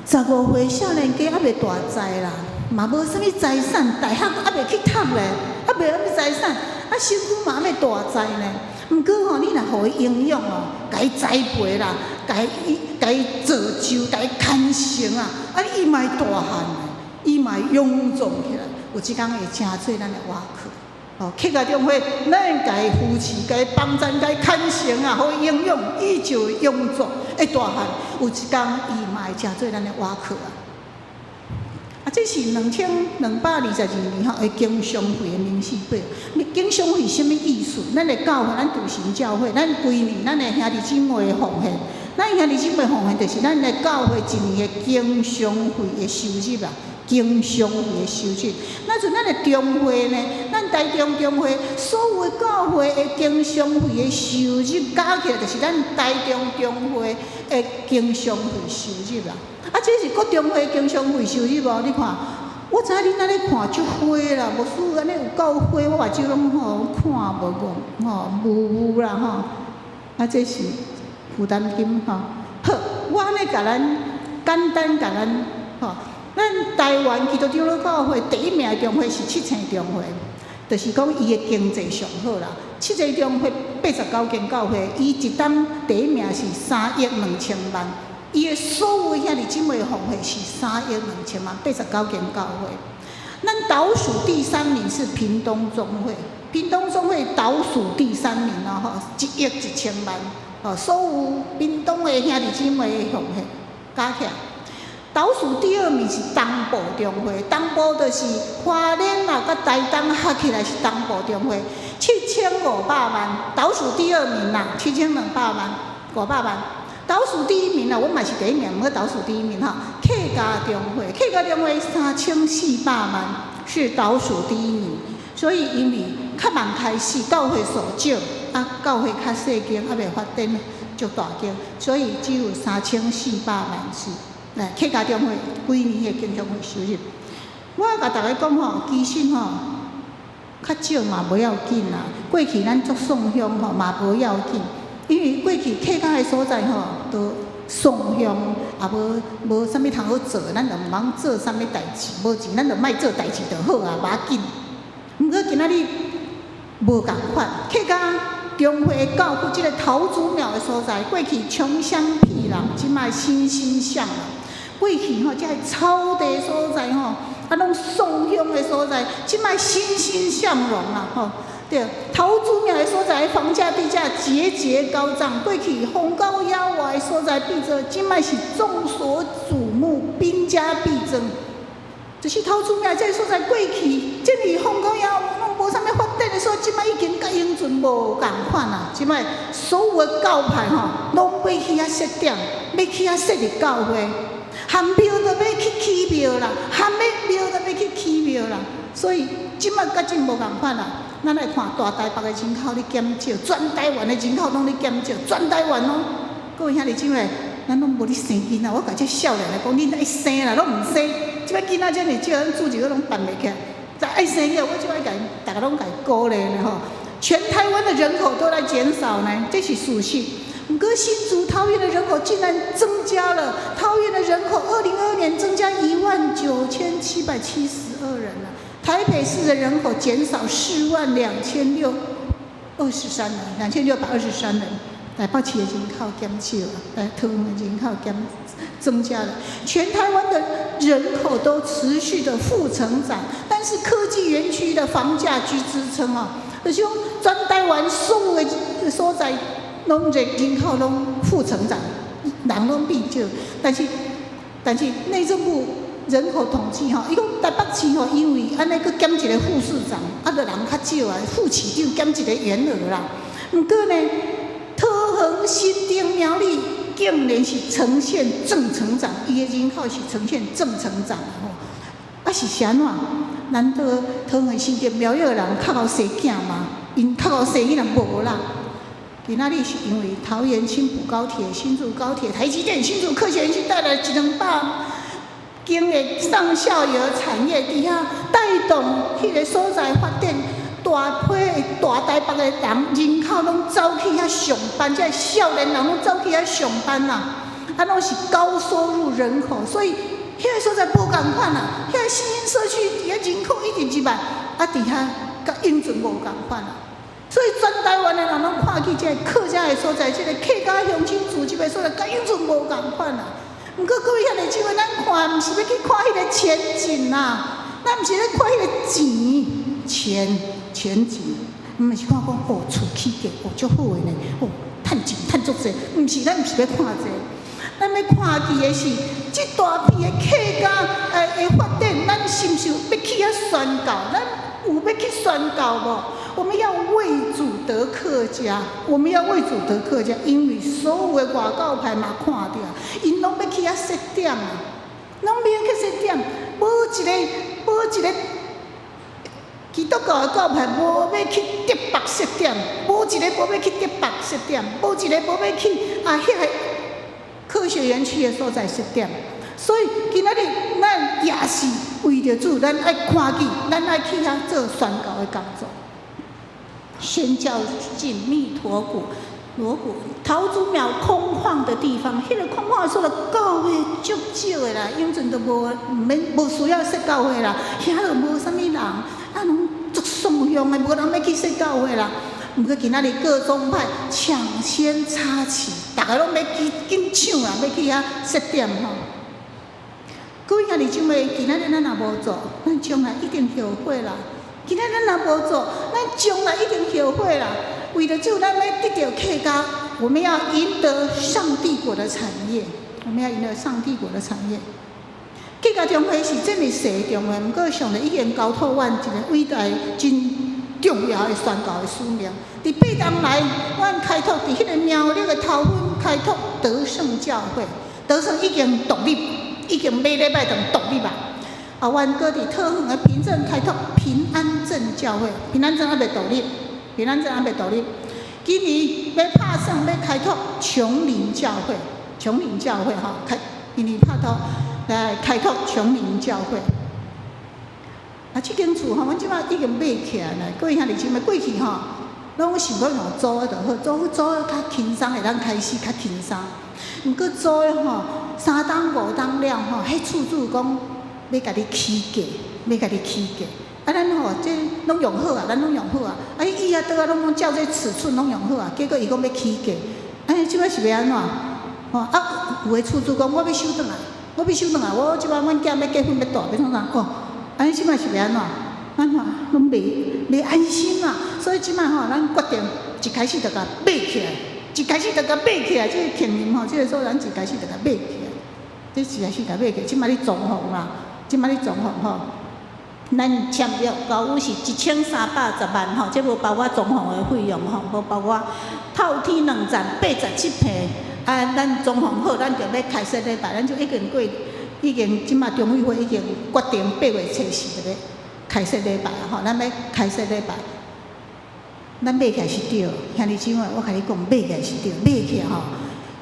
十五歲少年家猶未大才啦，嘛無啥物財產，大學猶未去讀咧，猶未啥物財產，啊，身軀嘛猶未大才呢。毋過吼，你若予伊營養哦，共伊栽培啦，共伊造就，共伊牽成啊，啊，伊嘛會大漢，伊嘛會臃腫起來，有一工會成做咱的倚靠。哦，客家中會，咱共伊扶持，共伊幫贊，共伊牽成啊，予伊營養，伊就會臃腫，會大漢。有一工，伊嘛會成做咱的倚靠啊！啊，這是2222年吼的經商費的明細表。經商費啥物意思？咱的教會，咱獨行教會，咱規年咱的兄弟姊妹的奉獻，咱兄弟姊妹奉獻就是咱的教會一年的經商費的收入啊。經商費的收入，那就咱的中會呢？咱台中中會所有的教會的經商費的收入加起來，就是咱台中中會的經商費收入啦。啊，這是各中會經商費收入哦。你看，我知影恁按呢看足花啦，牧師按呢有夠花，我目睭攏吼看無戇吼霧霧啦吼。啊，這是負擔金吼。好，我按呢共咱簡單共咱吼。咱台灣基督長老教會第一名的中會是七星中會，就是講伊的經濟上好啦。七星中會89間教會，伊一冬第一名是3億2千萬，伊的所有兄弟姊妹奉獻是3億2千萬，八十九間教會。咱倒數第三名是屏東中會，屏東中會倒數第三名哦，吼，1億1千萬，哦，所有屏東的兄弟姊妹的奉獻加起來。倒數第二名是東部中會，東部就是花蓮啊，佮台東合起來是東部中會，7500萬，倒數第二名啦，7200萬，500萬。倒數第一名啦，我嘛是第一名，毋過倒數第一名吼。客家中會，客家中會3400萬，是倒數第一名。所以因為較慢開始，教會數少，啊，教會較細間，猶未發展足大間，所以只有三千四百萬是。來，客家中會規年的經常費收入，我共大家講吼，其實吼，較少嘛無要緊啦。過去咱做送香吼嘛無要緊，因為過去客家的所在吼，都送香也無無啥物通好做，咱就毋通做啥物代誌，無錢咱就莫做代誌就好啊，無要緊。毋過今仔日無仝款，客家中會教區這个頭祖廟的所在，過去窮鄉僻壤，這擺欣欣向榮。過去吼，這个草地所在吼，啊，攏送香的所在，這擺欣欣向榮啦吼。對，頭祖廟的所在，房價地價節節高漲。過去荒郊野外的所在變做，這擺是眾所矚目，兵家必爭。就是頭祖廟這个所在，過去這爾荒郊野外，攏無啥物發展的所在，這擺已經佮永春無仝款啦。這擺所有的教派吼，攏欲去遐設點，欲去遐設立教會。含廟都欲去起廟啦，含欲廟都欲去起廟啦，所以這擺佮真無仝款啦。咱來看大台北的人口咧減少，全台灣的人口攏咧減少，全台灣攏。各位兄弟姊妹，咱攏無咧生囡仔，我共這少年來講，恁愛生啦，攏毋生。這擺囡仔遮爾少，咱煮一個攏辦袂起來。但愛生囡仔，我這擺共逐家攏共鼓勵呢吼。全台灣的人口都在減少呢，這是事實。毋過新竹桃園的人口竟然增加了，桃園的人口2022年增加19,772人了。台北市的人口減少42,623人，2623人。台北市的人口減少了，來桃園的人口減增加了。全台灣的人口都持續的負成長，但是科技園區的房價居支撐哦，就是講全台灣所有的所在，攏人口攏負成長，人攏變少，但是但是內政部人口統計吼，伊講台北市吼，因為按呢閣減一个副市長，啊，就人較少啊，副市長減一個員額啦。毋過呢，桃園、新竹、苗栗竟然是呈現正成長，伊的人口是呈現正成長吼。啊是啥按怎？難道桃園、新竹、苗栗的人較𠢕生囝嗎？𪜶較𠢕生囡仔無啦。今仔日是因為桃園青埔高鐵、新竹高鐵、台積電、新竹科學園區帶來一兩百間的上下游產業，佇遐帶動彼个所在發展，大批的大台北的人人口攏走去遐上班，這个少年人攏走去遐上班啦，啊，攏是高收入人口，所以彼个所在無仝款啦。彼个新興社區佇遐人口一直入來，啊，佇遐佮永春無仝款啦。所以全台灣的人攏看去這个客家的所在，這个客家鄉親聚集的所在，佮永春無仝款啦。毋過各位兄弟姊妹，咱看毋是欲去看彼个前景啦，咱毋是咧看彼个錢錢前景，毋是看講哦厝起價哦足好的呢，哦趁錢趁足濟，毋是咱毋是欲看這個，咱欲看見的是這大片的客家的發展，咱是毋是欲去遐宣告？咱有欲去宣告無？我們要為主得客家，我們要為主得客家，因為所有的外教派嘛看著，𪜶攏欲去遐設點啊，攏欲去設點，無一個基督教的教派無欲去竹北設點，無一个無欲去竹北設點，無一个無欲去啊彼个科學園區的所在設點。所以今仔日咱也是為著主，咱愛看見，咱愛去遐做宣教的工作。宣教緊密鑼鼓，鑼鼓桃竹苗空曠的地方，彼个空曠的所在，教會足少的啦，永春都無毋免無需要設教會啦，遐都無啥物人，啊，攏足鬆鄉的，無人欲去設教會啦。毋過今仔日各宗派搶先插旗，逐个攏欲去緊搶啊，欲去遐設點吼。各位兄弟姊妹，今仔日咱若無做，咱將來一定後悔啦。今仔日咱若無做，咱將來一定後悔啦。為著主，咱欲得著客家，我們要贏得上帝國的產業。我們要贏得上帝國的產業。客家中會是這麼細的中會，毋過上帝已經交託阮一个偉大、真重要的宣教的使命。佇八東來，阮開拓佇彼个苗栗的頭份開拓得勝教會，得勝已經獨立，已經欲禮拜堂獨立啊。啊，阮閣佇桃園的平鎮開拓平安鎮教會，平安鎮猶未獨立，平安鎮猶未獨立。今年欲拍算欲開拓芎林教會，芎林教會吼，開今年拍拖來開拓芎林教會。啊，這間厝吼，阮這擺已經買起來啦。各位兄弟姊妹，過去吼，攏想講用租的就好，租租的較輕鬆，會當開始較輕鬆。毋過租的吼，三冬五冬了吼，彼厝主講欲共你起價，欲共你起價。啊，咱吼這攏用好啊，咱攏用好啊。啊，椅仔桌仔攏攏照這尺寸攏用好啊，結果伊講欲起價。啊，這擺是欲按怎？吼啊，有的厝主講我欲收轉來，我欲收轉來，我這擺阮囝欲結婚欲蹛，欲創啥？哦，按呢這擺是欲按怎？咱吼攏袂安心啊，所以這擺吼，咱決定一開始就共買起來，一開始就共買起來。這个慶林吼，這个所在咱一開始就共買起來，這一開始共買起來，這擺咧裝潢啦，這擺咧裝潢吼。
咱簽約交予是1310萬吼，這無包括裝潢的費用吼，無包括透天兩層87坪，啊，咱裝潢好，咱就欲開設禮拜，咱就已經過，已經這擺中委會已經決定8月初四就欲開設禮拜吼，咱欲開設禮拜。咱買起來是對，兄弟姊妹，我共你講，買起來是對，買起來吼，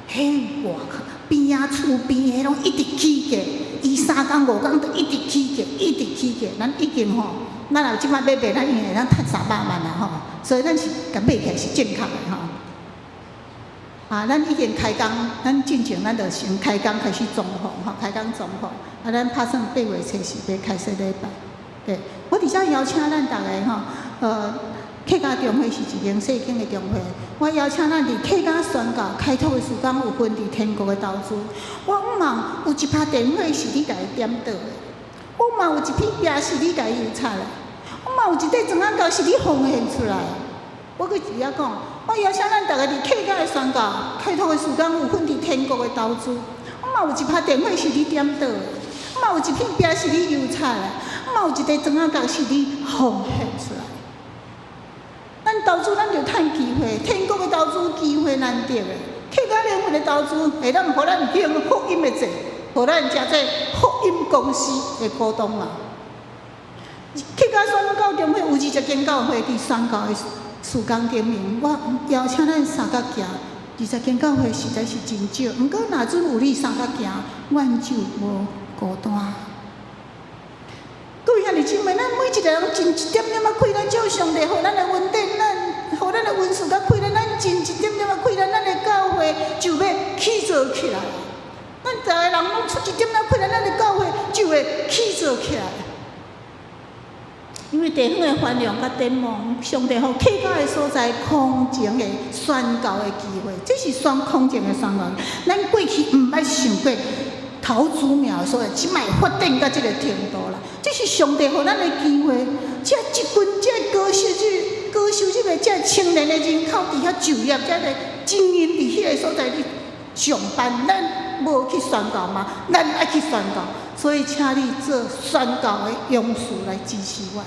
彼外口邊仔厝邊彼攏一直起價，伊三工五工都一直起價，一直起價。咱已經吼，咱若這擺欲賣，咱已經會當趁300萬啊吼，所以咱是共買起來是正確的吼。啊，咱已經開工，咱進前咱就先開工開始裝潢吼，開工裝潢。啊，咱拍算8月初四欲開設禮拜。對，我佇遮邀請咱逐个吼，客家中會是一間細間的中會，我邀請咱佇客家宣教開拓的時間有份佇天國的投資。我向望有一拍電火是你共伊點著的，我嘛有一片壁是你共伊油漆的，我嘛有一塊磚仔膠是你奉獻出來的。我閣一直講，我邀請咱逐个佇客家的宣教開拓的時間有份佇天國的投資。我嘛有一拍電火是你點著的，嘛有一片壁是你油漆的，嘛有一塊磚仔角是你奉獻出來。咱投資，咱著趁機會，天國的投資機會難得的，客家聯會的投資會當予咱行福音的債，予咱成做福音公司的股東啊。客家宣教中會有20間教會佇宣教的事工頂面，我邀請咱相佮行。20間教會實在是真少，毋過若準有你相佮行，阮就無孤單。各位兄弟姊妹，咱每一個人盡一點點仔氣力，照上帝予咱的恩典，咱予咱的恩賜佮氣力，咱盡一點點仔氣力，咱的教會就欲起造起來。咱逐个人攏出一點仔氣力，咱的教會就會起造起來。因為地方的繁榮佮展望，上帝予客家的所在空前的宣教的機會，這是雙空前的宣教。咱過去毋捌想過頭祖廟的所在，這擺發展到這個程度啦。這是上帝予咱的機會。這一群這高收入的這青年的人口佇遐就業，這个精英佇彼个所在咧上班，咱無去宣教嗎？咱愛去宣教，所以請你做宣教的勇士來支持阮。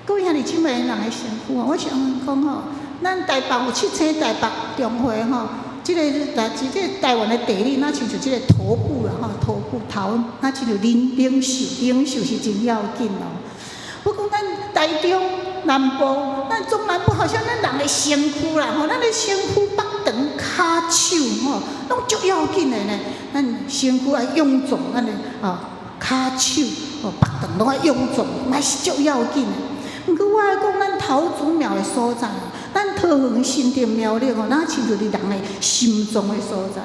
各位兄弟姊妹，人的身軀哦，我想講吼，咱台北有七星台北中會吼，這個來自這個台灣的地理，若親像這個頭部啦吼，頭部頭，若親像領袖，領袖是真要緊哦。我講咱台中南部，咱中南部好像咱人的身軀啦吼，咱的身軀腹腸跤手吼，攏足要緊的呢。咱身軀愛臃腫，咱的啊跤手哦腹腸攏愛臃腫，嘛是足要緊的。毋過我愛講，咱頭祖廟的所在，咱桃園新竹苗栗吼，若親像佇人的心臟的所在。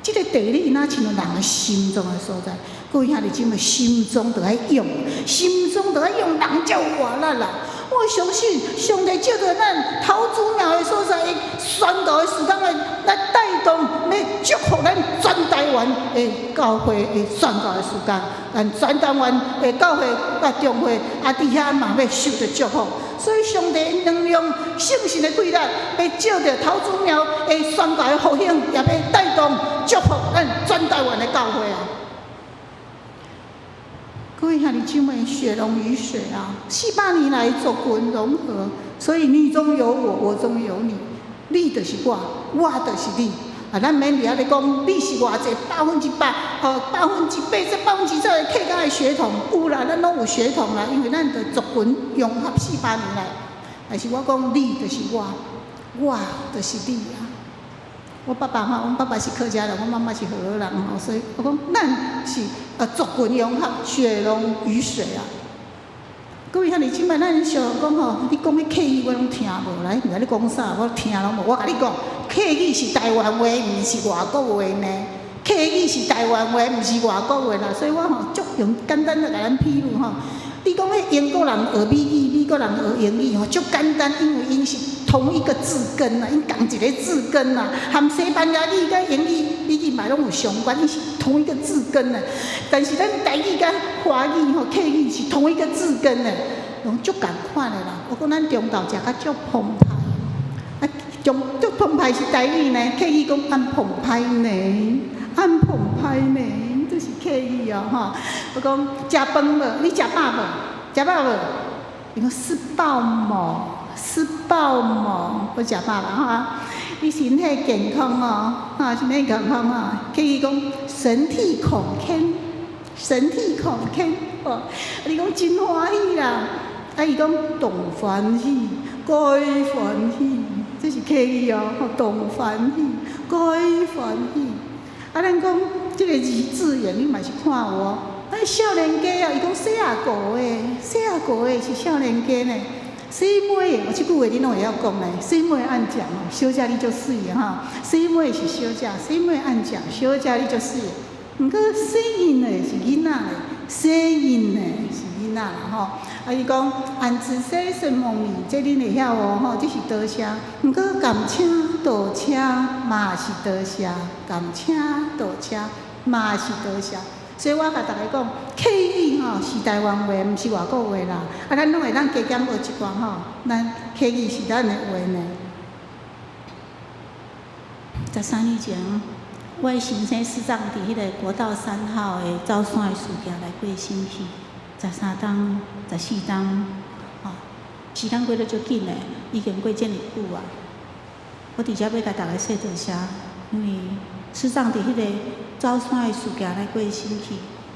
這個地理若親像人的心臟的所在。各位兄弟姊妹，心臟著愛用，心臟著愛用，人才有活力啦。我相信上帝藉著咱頭祖廟的所在，宣教的事工來來帶動，欲祝福咱全台灣的教會的宣教的事工，咱全台灣的教會佮中會，啊，佇遐嘛欲受著祝福。所以上帝能用聖神的氣力，欲藉著頭祖廟的宣教的復興，也欲帶動祝福咱全台灣的教會啊！各位兄弟姊妹，血濃於水啊！400年來族群融合，所以你中有我，我中有你，你就是我，我就是你。啊，咱免佇遐咧講，你是偌濟100%，哦，80%、10%的客家的血統有啦，咱攏有血統啦，因為咱的族群融合400年來。但是我講，你就是我，我就是你啊！我爸爸吼，阮爸爸是客家人，我媽媽是河洛人吼，所以我講咱是族群融合，血濃於水啊！各位兄弟姊妹，咱常講吼，你講彼客語我攏聽無啦，你毋知咧講啥，我聽攏無。我共你講，客語是台灣話，毋是外國話呢。客語是台灣話，毋是外國話啦。所以我吼足用簡單的共咱譬如吼，你講彼英國人學美語，美國人學英語吼，足簡單，因為𪜶是同一個字根啊，𪜶仝一个字根啊，含西班牙語佮英語、美語嘛攏有相關，𪜶是同一個字根啊。但是咱台語佮華語吼、客語是同一個字根的，攏足仝款的啦。我講咱中晝食較足澎湃，啊，中足澎湃是台語呢，客語講按澎湃呢，按澎湃呢，這是客語哦吼。我講食飯無？你食飽無？食飽無？伊講食飽無？食飽無？我食飽啦吼。你身體健康哦，哈，身體健康哦。客語講身體康健，身體康健哦。你講真歡喜啦，啊，伊講當歡喜，該歡喜，這是客語哦，當歡喜，該歡喜。啊，咱講這個字字眼，你嘛是看有哦。啊，少年家啊，伊講細仔個的，細仔個的是少年家呢。細妹的，這句話你攏會曉講呢。細妹按講哦，小姐你足媠的吼。細妹是小姐，細妹按講，小姐你足媠的。毋過細囡的是囡仔咧，細囡的是囡仔啦吼。啊，伊講按子說孫夢妮，這恁會曉哦吼，這是多謝。毋過甘請多車嘛是多謝，甘請多車嘛是多謝。所以我共大家講，客語吼是台灣話，毋是外國話啦。啊，咱攏會當加減學一寡吼，咱客語是咱的話呢。13年前，我的先生師長佇彼個國道3號的走山的事件來過身去，13冬、14冬，吼，時間過得足緊的，已經過遮爾久啊。我佇遮欲共大家說多謝，因為師長佇彼個走山的事件來過身去，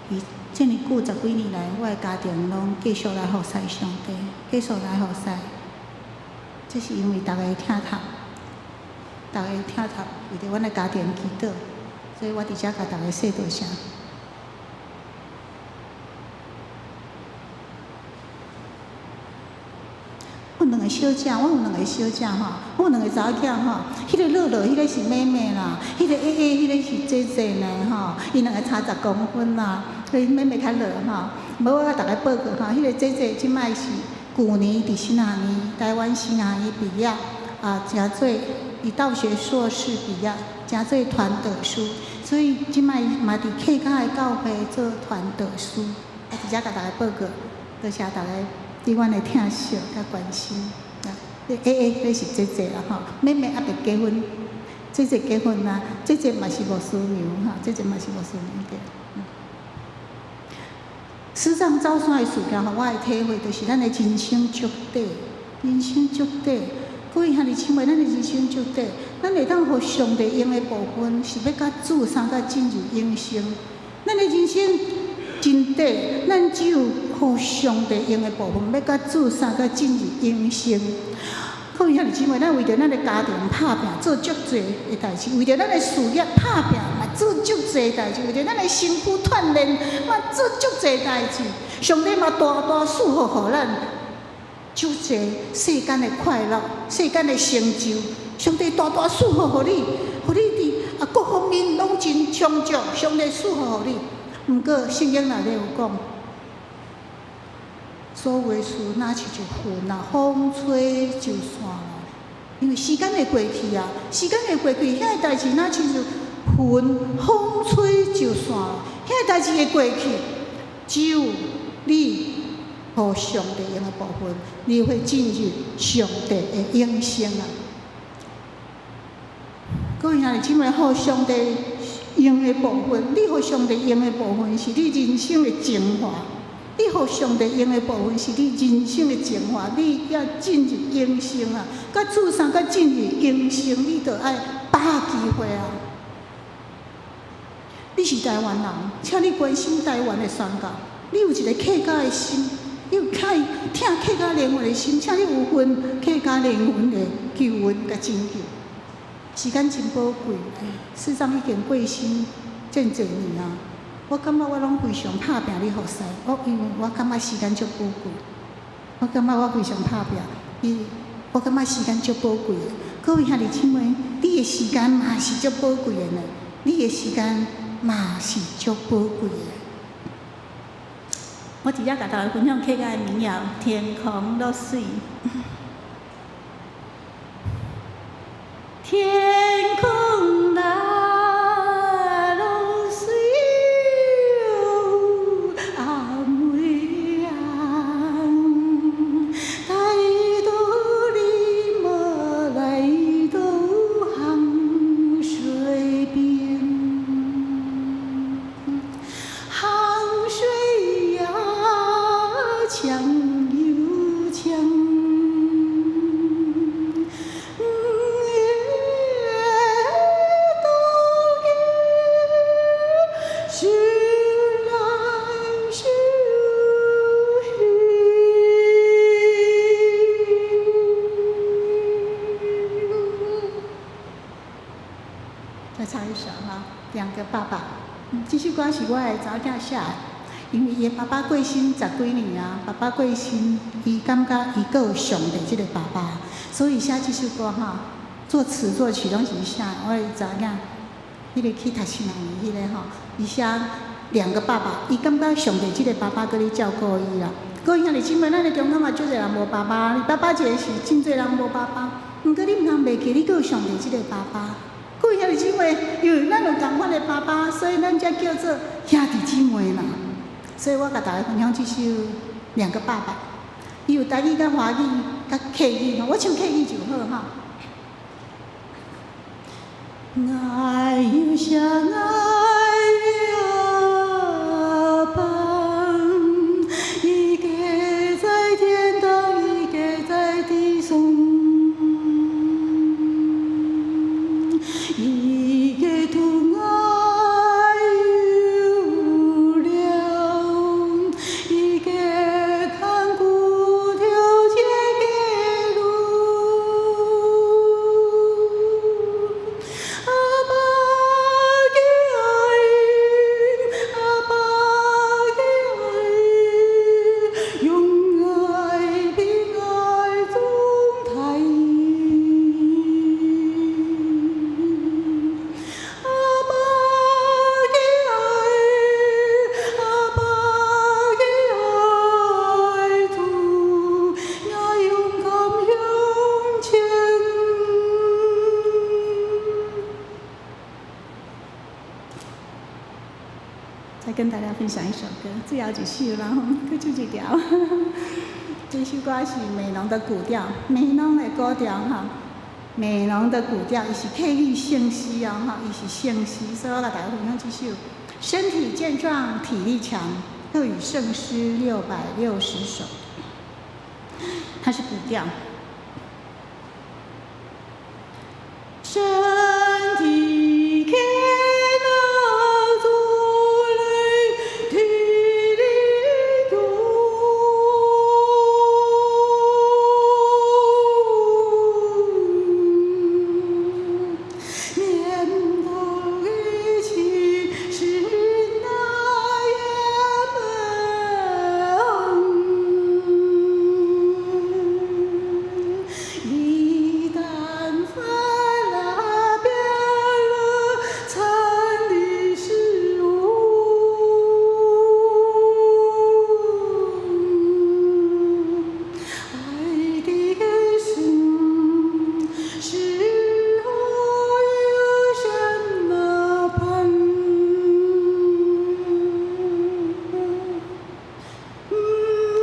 伊遮爾久十幾年來，我的家庭攏繼續來服侍上帝，繼續來服侍。這是因為大家的疼痛，大家的疼痛，為著阮的家庭祈禱，所以我佇遮共大家說多謝。我有兩个小姐，我有兩个小姐吼，我有兩个查某囝吼。彼个樂樂，彼个是妹妹啦；彼个愛愛，彼个是姐姐呢吼。𪜶兩个差10公分啦，所以妹妹較老吼。無我共大家報告吼，彼个姐姐這擺是舊年佇新學院，台灣新學院畢業，啊，誠做伊道學碩士畢業，誠做傳道師，所以這擺嘛佇客家的教會做傳道師。啊，佇遮共大家報告，多謝大家對阮的疼惜佮關心。啊，愛愛，彼是姐姐啦吼，妹妹猶未結婚，姐姐結婚啊，姐姐嘛是牧師娘吼，姐姐嘛是牧師娘對。師長走山的事件，予我的體會，就是咱的人生足短，人生足短。各位兄弟姊妹，咱的人生足短，咱會當予上帝用的部分，是欲佮主相佮進入永生。咱的人生真短，咱只有予上帝用的部分，欲佮主相佮進入永生。各位兄弟姊妹，咱為著咱的家庭拍拚做足濟的代誌，為著咱的事業拍拚嘛做足濟代誌，為著咱的身軀鍛鍊嘛做足濟代誌。上帝嘛大大賜福予咱，足濟世間的快樂、世間的成就。上帝大大賜福予你，予你佇啊各方面攏真充足。上帝賜福予你，毋過聖經內底有講，所有的事若親像雲啊，風吹就散了。因為時間會過去啊，時間會過去，遐个代誌若親像雲，風吹就散了。遐個代誌會過去，只有你予上帝用的部分，你會進入上帝的永生啊！各位兄弟姊妹，予上帝用的部分，你予上帝用的部分是你人生的精華。你予上帝用的部分是你人生的精華，你要進入永生啊！佮主相佮進入永生，你著愛把握機會啊！你是台灣人，請你關心台灣的宣教。你有一个客家的心，你有疼客家靈魂的心，請你有份客家靈魂的救恩佮拯救。時間真寶貴，師長已經過身遮濟年啊！我感覺我攏非常拍拚咧服侍，我因為我感覺時間足寶貴，我感覺我非常拍拚，伊我感覺時間足寶貴的。各位兄弟姊妹，你的時間嘛是足寶貴的呢，你的時間嘛是足寶貴的。我佇遮共大家分享客家的民謠《天空落水》。天空若落水，阿妹啊，帶到你無來到杭水邊，杭水呀，強又強。想來想去。再唱一首哈，兩個爸爸。這首歌是我的查某囝寫的，因為伊的爸爸過身十幾年啊，爸爸過身，伊感覺伊閣有上帝這個爸爸，所以寫這首歌哈，作詞作曲攏是伊寫的。我的查某囝，彼個去讀神學院彼個吼，伊寫兩個爸爸，伊感覺上帝這個爸爸閣咧照顧伊啦。各位兄弟姊妹，咱的中間嘛足濟人無爸爸，你爸爸一个是真濟人無爸爸，毋過你毋通袂記，你閣有上帝這個爸爸。各位兄弟姊妹，因為咱有仝款的爸爸，所以咱才叫做兄弟姊妹啦。所以我共大家分享這首《兩個爸爸》，伊有台語、佮華語、佮客語，我唱客語就好哈。愛又相愛的阿爸，一個在天堂，一個在地上，一個疼愛有了，一個看顧著這個路。阿爸的愛，阿爸的愛，用愛比愛總大。阿爸的愛，阿爸的愛，主我勇敢向前。
再跟大家分享一首歌，最後一首啦，吼，閣唱一條。這首歌是美濃的古調，美濃的古調吼，美濃的古調，伊是客語聖詩哦，吼，伊是聖詩，所以我共大家分享這首。身體健壯，體力強，客語聖詩660首，它是古調。
身體健壯，體力強，面對一切是那樣猛，一旦發了變了慘的事物，愛的心是否有什麼盼？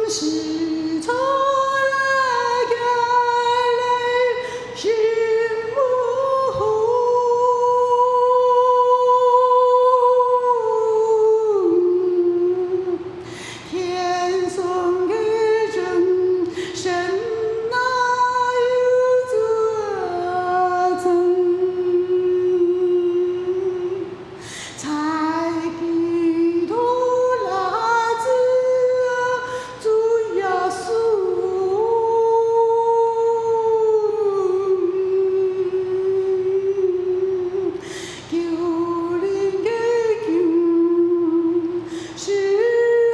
是錯來眼淚心無天送的真神哪有作證？才基督拉子主耶穌，求恁的救，是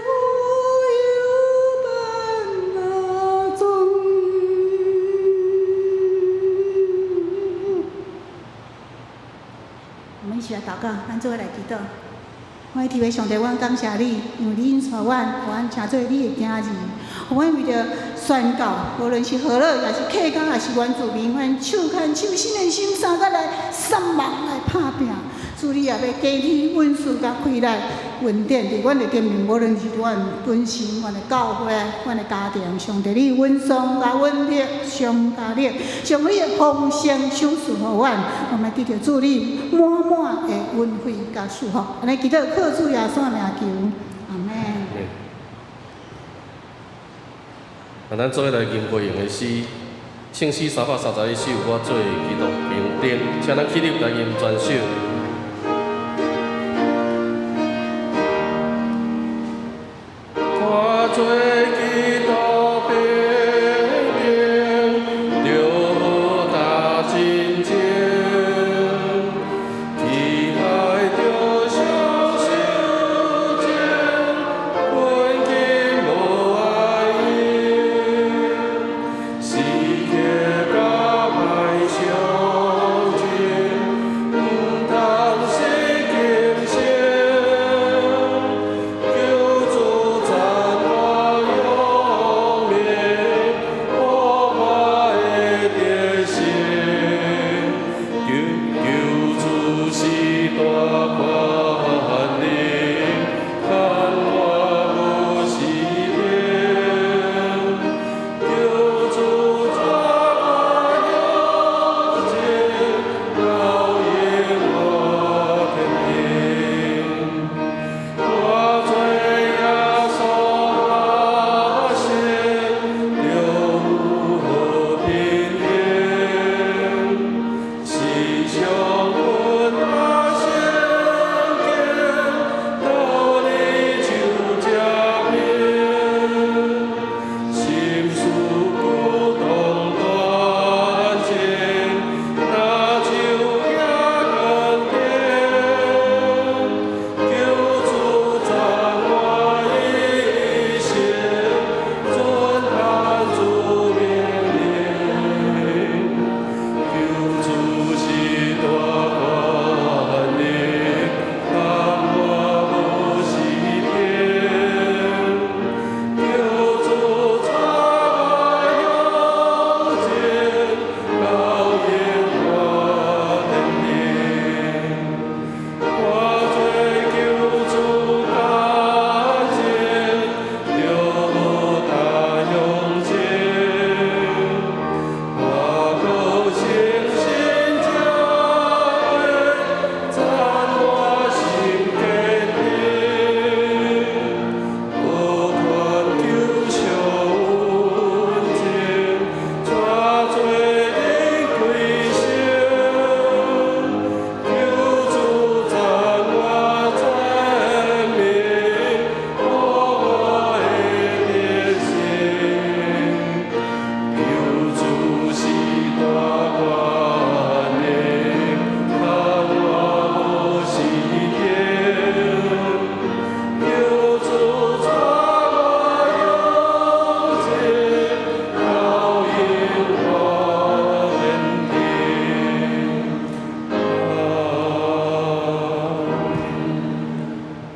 否有伴哪種？
我們一起來禱告，咱做伙來祈禱。我的天父上帝，阮感謝你，因為你引帶阮，予阮成做你的囝兒，予阮為著宣告，無論是河洛，抑是客家，抑是原住民，阮手牽手、心連心，相佮來捒望來拍拚。主你也欲加添恩賜佮氣力、恩典佇阮的頂面，無論是阮本身、阮的教會、阮的家庭，上帝你穩鬆佮穩定、上加力，將你的豐盛賞賜予阮，我們得著主你滿滿的恩惠佮祝福。按呢祈禱，靠主耶穌的名求，阿們。
啊，咱做伙來吟歌詠的詩，聖詩331首，我做基督兵丁，請咱起立來吟全首。我做基督兵丁，著打戰爭，去海著相守情，困境無愛用，時刻甲歹相爭，毋通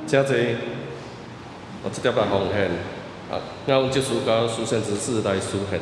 請坐。哦，這點仔奉獻，啊，阮執事佮書信執事來書獻。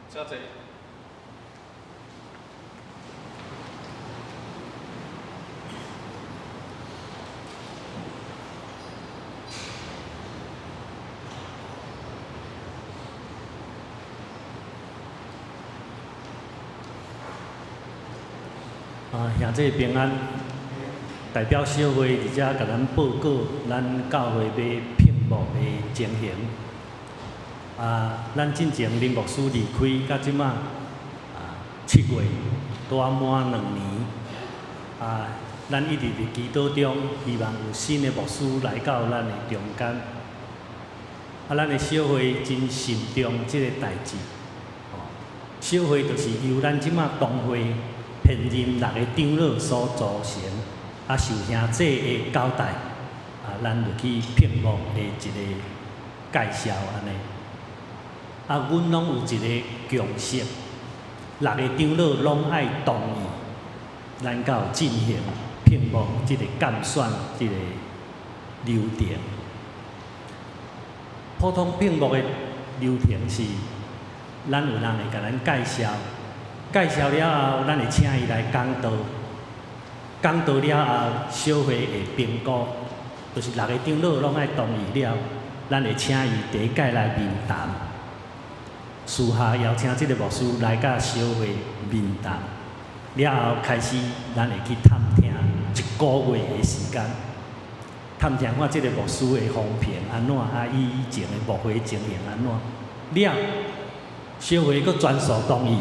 請坐。
啊，兄弟平安，代表小會佇遮共咱報告咱教會欲聘牧的情形。啊，咱進前林牧師離開到這馬啊7月，拄仔滿2年。啊，咱一直佇祈禱中，希望有新的牧師來到咱的中間。啊，咱的小會真慎重這個代誌。哦，小會就是由咱這馬同會現任6个長老所組成，啊，受兄弟的交代，啊，咱就去聘牧的一個介紹按呢。啊，阮攏有一個共識，6个長老攏愛同意，咱才有進行聘牧這個監選這個流程。普通聘牧的流程是，咱有人會共咱介紹，介紹了後，咱會請伊來講道，講道了後，小會會評估，就是6個長老攏愛同意了，咱會請伊第一擺來面談。私下邀請這個牧師來佮小會面談，了後開始，咱會去探聽一個月的時間，探聽看這個牧師的風評按怎，啊，伊以前的牧會情形按怎，了小會閣全數同意，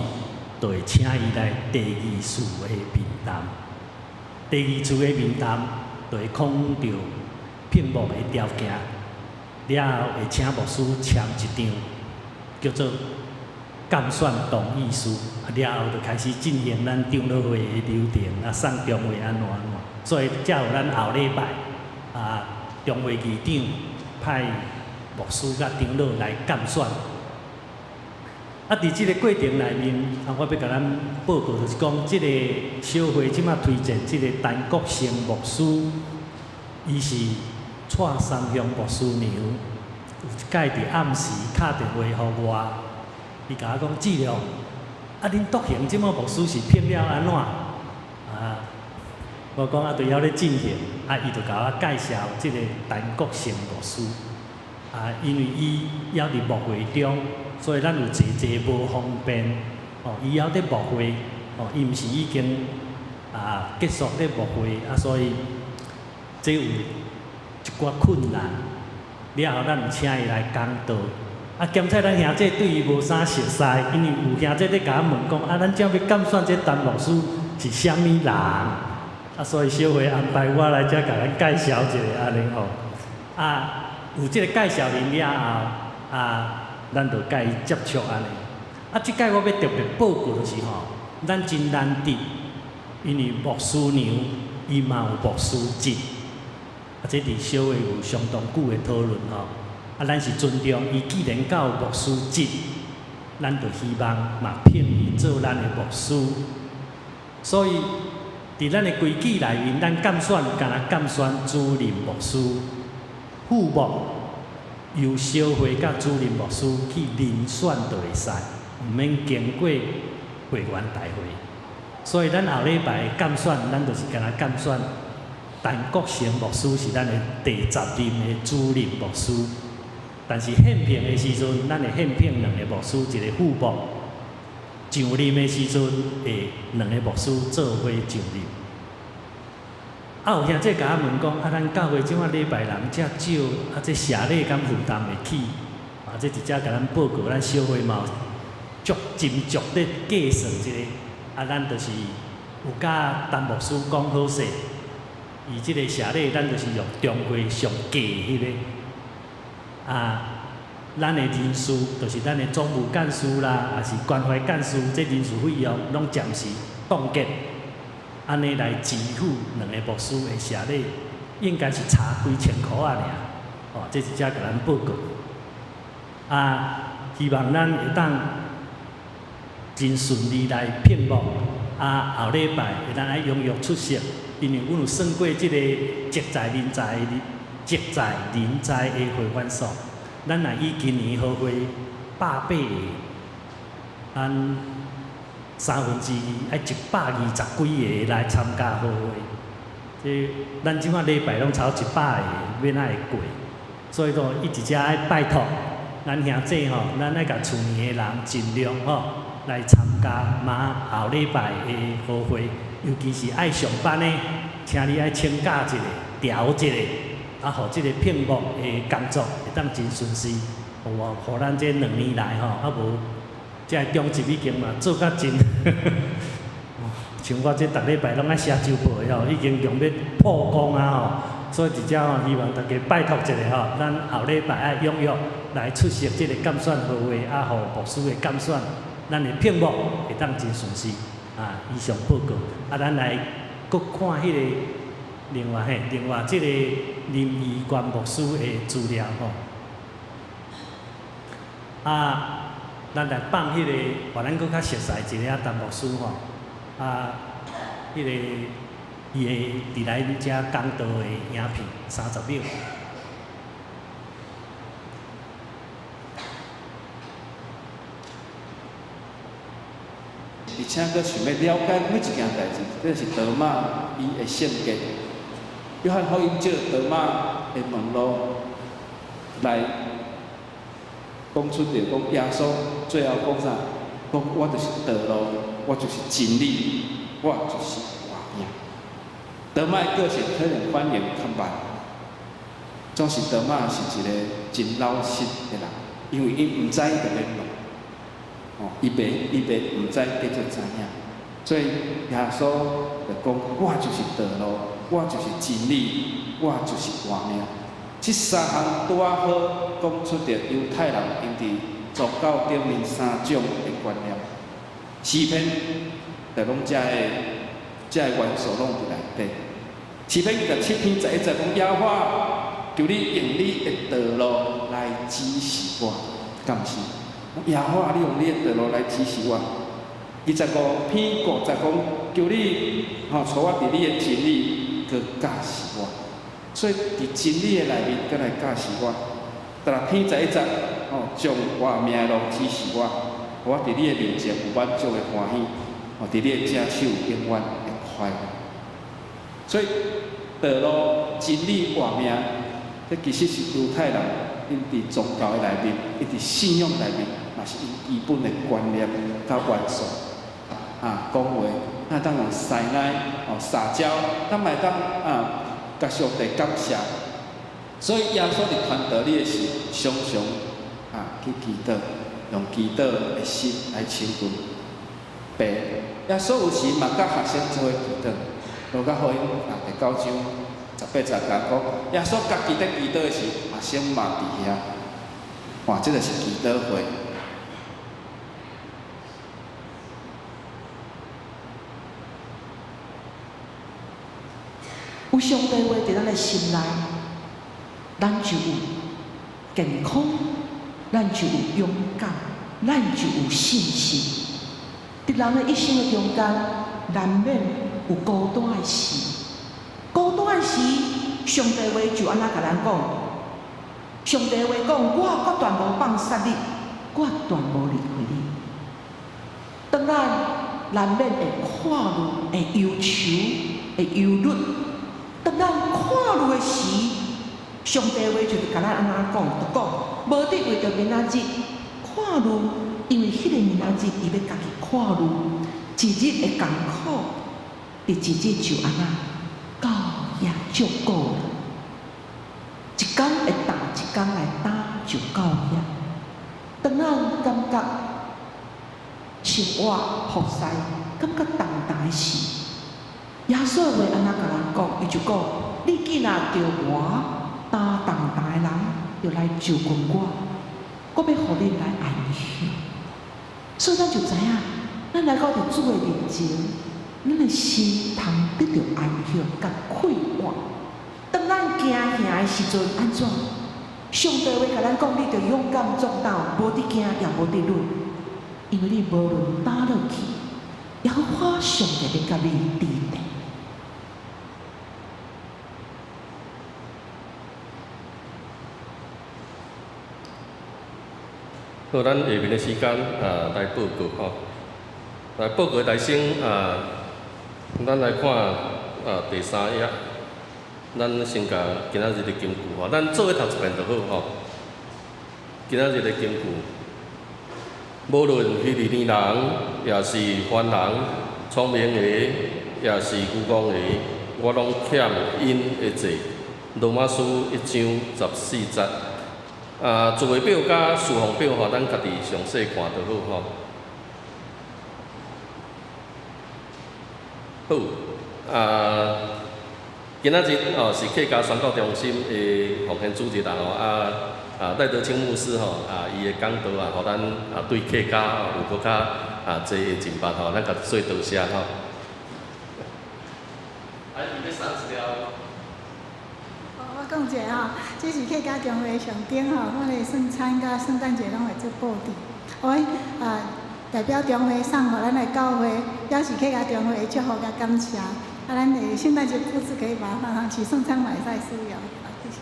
就會請伊來第二次的面談。第二次的面談就會講著聘牧的條件，了後會請牧師簽一張叫做監選同意書，了後就開始進行咱長老會的流程，啊，送中會按怎按怎，所以才有咱後禮拜啊，中會議長派牧師佮長老來監選。啊，佇這个過程內面，啊，我欲共咱報告就是講，這个小會這馬推薦這个陳國成牧師，伊是蔡三鄉牧師娘，有一擺佇暗時敲電話予我，伊共我講志良，啊，恁獨行這馬牧師是聘了按怎？啊，我講啊，著猶咧進行，啊，伊就共我介紹這个陳國成牧師，啊，因為伊猶佇牧會中。所以咱有濟濟無方便，哦，伊猶佇牧會，哦，伊毋是已經啊結束咧牧會，啊，所以這有一寡困難。了後咱有請伊來講道，啊，兼且咱兄弟對伊無啥熟似，因為有兄弟咧共阮問講，啊，咱這欲監選這陳牧師是啥物人？啊，所以小會安排我來遮共咱介紹一下按呢吼。啊，有這个介紹人了後，啊。咱就共伊接觸按呢。啊，這擺我欲特別報告就是吼，咱真難得，因為牧師娘伊嘛有牧師職，啊，這佇小會有相當久的討論吼。啊，咱是尊重伊，既然到牧師職，咱就希望嘛聘伊做咱的牧師。所以，佇咱的規矩內面，咱監選干焦監選主任牧師、副牧。由小會佮主任牧師去遴選就會使，毋免經過會員大會。所以咱後禮拜監選，咱就是干焦監選陳國成牧師是咱的第十任的主任牧師。但是憲聘的時陣，咱會憲聘兩个牧師，一个副牧。上任的時陣，會兩个牧師做伙上任。啊，有兄弟共我問講，啊，咱教會這馬禮拜人遮少，啊，這謝禮敢負擔會起？啊，這佇遮共咱報告，咱小會嘛有足斟酌咧計算一下，啊，咱就是有佮陳牧師講好勢，伊這个謝禮，咱就是用中會上低彼个，啊，咱的人事就是咱的總務幹事啦，抑是關懷幹事，這人事費用攏暫時凍結。按呢來支付兩个牧師的謝禮，應該是差幾千箍仔爾，哦，這是遮共咱報告。啊，希望咱會當真順利來聘牧，啊，後禮拜會當愛踴躍出席，因為阮有算過這个積在人才積在人才的會員數，咱若以今年合會180個，咱二，愛120幾个來參加合會，這咱這馬禮拜攏超100个，欲按怎會過？所以講，伊佇遮愛拜託咱兄弟吼，咱愛共厝裡的人盡量吼來參加明後禮拜的合會，尤其是愛上班的，請你愛請假一下，調一下，啊，予這个聘牧的工作會當真順遂，予咱這兩年來吼，啊無。這个中職已經嘛做甲真，像我這逐禮拜攏愛寫週報的吼，已經用欲破功啊吼，所以佇遮吼，希望大家拜託一下吼，咱後禮拜愛踴躍來出席這个監選合會，啊，予牧師的監選，咱的聘牧會當真順遂。啊，以上報告，啊，咱來閣看彼个另外嘿，另外這个林怡冠牧師的資料吼。啊。咱來放彼个，予咱閣較熟似一下陳牧師吼，啊，彼个伊會佇來遮講道的影片30秒。
而且閣想欲了解每一件代誌，這是多馬伊的性格。約翰福音借多馬的問路來講出著講耶穌最後講啥？講我就是道路，我就是真理，我就是活命。多馬的個性可能反應較慢，總是多馬是一个真老實的人，因為伊毋知伊就免問，哦，伊袂毋知叫做知影，所以耶穌就講：我就是道路，我就是真理，我就是活命。這三項拄仔好講出著猶太人𪜶佇宗教頂面三種的觀念。詩篇就攏這个元素攏佇內底。詩篇27篇11節講：耶和華，求你用你的道路來指示我，敢毋是？耶和華，你用你的道路來指示我。25篇50講，求你吼帶我佇你的真理，閣教示我。所以佇真理的內面，閣來教示我。16篇11節，吼，將活命的路指示我，予我佇你的面前有滿足的歡喜，吼，佇你的正手永遠的快樂。所以道路、真理、活命，這其實是猶太人𪜶佇宗教的內面，𪜶佇信仰內面，嘛是𪜶基本的觀念佮元素。啊，講話，咱當用師奶哦撒嬌，咱嘛會當啊，共上帝感謝。所以耶穌佇傳道理的時，常常啊去祈禱，用祈禱的心來親近父。耶穌有時嘛佮學生做伙祈禱，路加福音啊第9章18節講，耶穌家己佇祈禱的時，學生嘛佇遐。哇，這個是祈禱會。
有上帝話佇咱的心內，咱就有健康，咱就有勇敢，咱就有信心。佇人的一生的中間，難免有孤單的時。孤單的時，上帝話就按怎共咱講？上帝話講：我決斷無放捨你，決斷無離開你。當咱難免會看慮、會憂愁、會憂慮。當咱看慮的時，上帝話就是共咱按怎講？就講無得為著明仔日看慮，因為彼个明仔日伊欲家己看慮，一日的艱苦，佇一日就按怎夠也足夠啦。一工的擔一工來擔就夠矣。當咱感覺生活服侍，感覺重擔的時，耶穌話按怎共咱講？伊就講：你既若著我擔重擔的人，就來就近我，我欲予恁來安息。所以咱就知影，咱來到佇主的面前，咱的心通得著安息佮快活。當咱驚嚇的時陣，按怎？上帝話共咱講，你著勇敢壯膽，無得驚，也無得慮，因為你無論擔落去，耶和華上帝欲佮你佇咧。
好，咱下面的時間啊，來報告吼。來報告來先啊，咱來看啊第三頁，咱先共今仔日的金句吼，咱做伙讀一遍就好吼。今仔日的金句，無論希利尼人，抑是凡人，聰明的，抑是愚戇的，我攏欠𪜶的債。羅馬書1章14節。啊，座位表佮侍奉表吼，咱家己詳細看就好吼。好，啊，今仔日哦是客家宣教中心的奉獻主日啦吼，啊啊賴德清牧師吼啊，伊的講道啊，予咱啊對客家有閣較啊濟的認捌吼，咱共說多謝吼。啊，伊欲送一條。
我講一下吼，這是客家中會上頂吼，我的聖餐佮聖誕節攏會做布置。我啊代表中會送予咱的教會，表示客家中會的祝福佮感謝。啊，咱的聖誕節布置可以把它放上去，聖餐嘛會使使用。謝謝。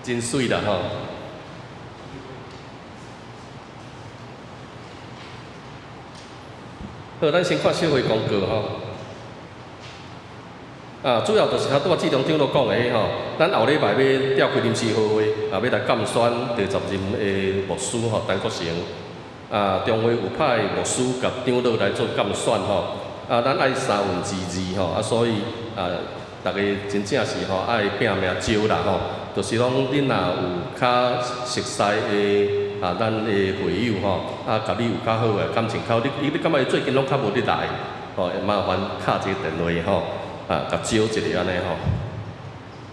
真媠啦吼！好，咱先看小會公告吼。啊，主要就是頭拄仔志中長老講的彼吼，咱後禮拜欲召開臨時會會，啊，欲來監選第十任的牧師吼，陳國成。啊，中會有派牧師佮長老來做監選吼。啊，咱愛2/3吼，啊，所以啊，逐家真正是吼愛拼命招啦吼。就是講，恁若有較熟似的啊，咱的會友吼，啊，佮你有較好的感情，較你，你感覺伊最近攏較無咧來，吼，麻煩敲一个電話吼，啊，共招一下按呢吼。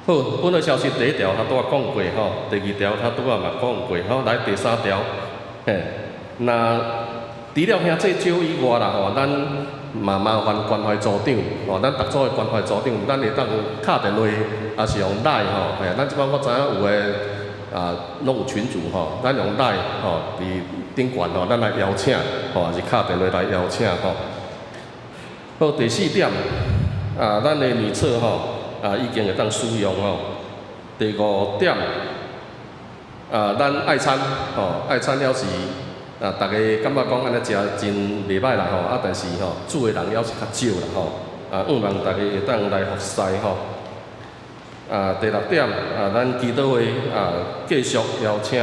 好，本來消息第一條較拄仔講過吼，第二條較拄仔嘛講過吼，來第三條，嘿，若除了兄弟招以外啦吼，咱嘛麻煩關懷組長吼，咱逐組的關懷組長，咱會當敲電話，抑是用 LINE 吼，嘿，咱這擺我知影有的啊，攏有群組吼，咱用 LINE 吼，佇頂懸吼，咱來邀請吼，抑是敲電話來邀請吼。好，第四點，啊，咱的女廁吼，啊，已經會當使用吼。第五點，啊，咱愛餐吼，愛餐了是啊，逐家感覺講按呢食真袂䆀啦吼，啊，但是吼，煮的人猶是較少啦吼，啊，向望逐家會當來服侍吼。啊，第六點，啊，咱祈禱會啊，繼續邀請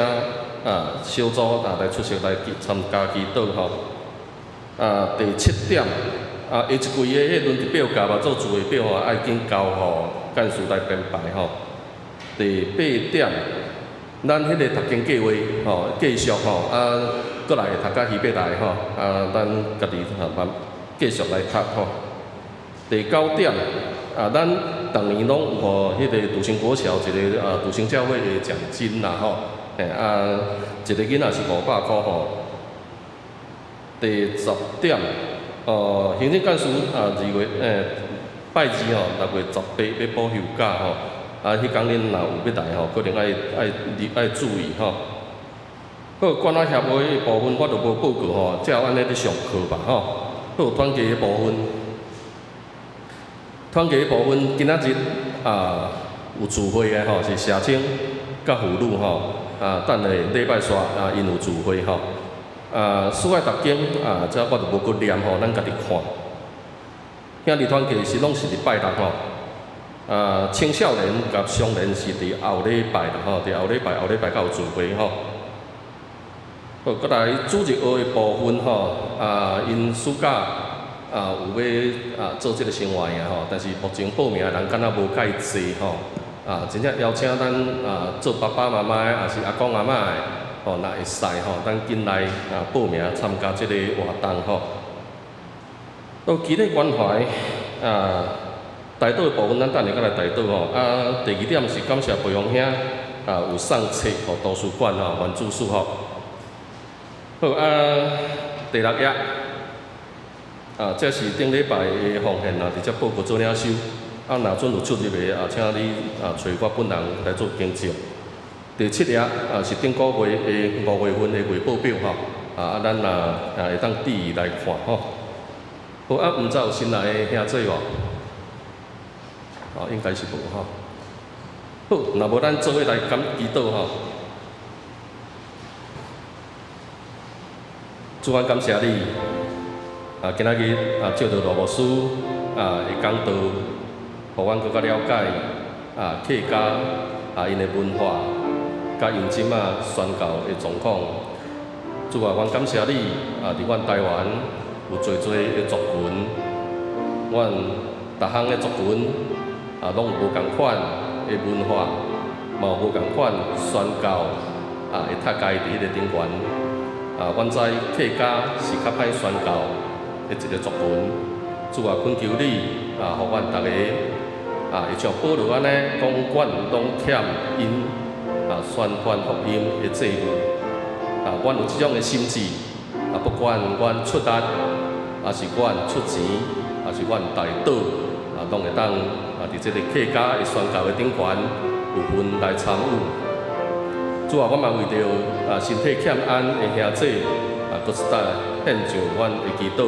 啊小組啊來出席來參加祈禱吼。啊，第七點，啊，下一季的彼輪值表格嘛，做聚會表吼，愛緊交予幹事來編排吼。第八點，咱彼個讀經計劃吼，繼續吼，啊，閣來會讀甲希伯來吼，啊，咱家己吼慢繼續來讀吼。第九點，啊，咱逐年攏有予彼個篤行國小一個啊篤行教會的獎金啦吼，嘿啊，一個囡仔是500箍吼。第十點，哦，行政幹事啊，二月拜二吼，6月18欲補休假吼，啊，彼工恁若有欲來吼，可能愛愛愛注意吼。好，關愛協會的部分我就無報告吼，照按呢咧上課吧吼。好，統計的部分，統計的部分今仔日啊有聚會的吼，是社青佮婦女吼，啊，等下禮拜紲啊，𪜶有聚會吼。啊，四愛讀經啊，這我就無閣念吼，咱家己看。兄弟團契是攏是佇拜六吼，啊，青少年佮少年是佇後禮拜啦吼，佇後禮拜後禮拜才有聚會吼。好，閣來主日學的部分吼，啊，𪜶暑假啊有欲啊做這個生活營吼，但是目前報名的人敢若無介濟吼，啊，真正邀請咱啊做爸爸媽媽的，抑是阿公阿嬤的，吼，若會使吼，咱緊來啊報名參加這個活動吼。到基地關懷啊，代禱的部分，咱等下閣來代禱吼。啊，第二點是感謝培陽兄啊，有送冊予圖書館吼，願主賜福。好啊，第六頁啊，這是頂禮拜的奉獻啊，佇遮報告做領收。啊，若準有出入的啊，請你啊揣我本人來做更正。第七頁啊，是頂個月的五月份的月報表吼。啊，咱若啊會當注意來看吼。好啊，毋知有新來的兄弟無？哦，應該是無吼。好，若無咱做伙來感祈禱吼。主啊，感謝你啊！今仔日啊，借著羅牧師啊的講道，予阮閣較了解啊客家啊𪜶的文化，佮𪜶這馬宣教的狀況。主啊，阮感謝你啊！佇阮台灣有濟濟的族群，阮逐項的族群啊，攏有無仝款的文化，嘛有無仝款宣教啊的讀解佇彼個頂懸。啊，阮知客家是較歹宣教的一個族群，主啊，懇求你啊，予阮逐个啊，會像保羅按呢講，阮攏欠𪜶啊宣傳福音的債務。啊，阮有這種的心志，啊，不管阮出力，抑是阮出錢，抑是阮代禱，啊，攏會當啊，佇這个客家的宣教的頂懸有份來參與。主啊，我嘛為著啊身體欠安的兄弟啊，閣一擺獻上阮的祈禱。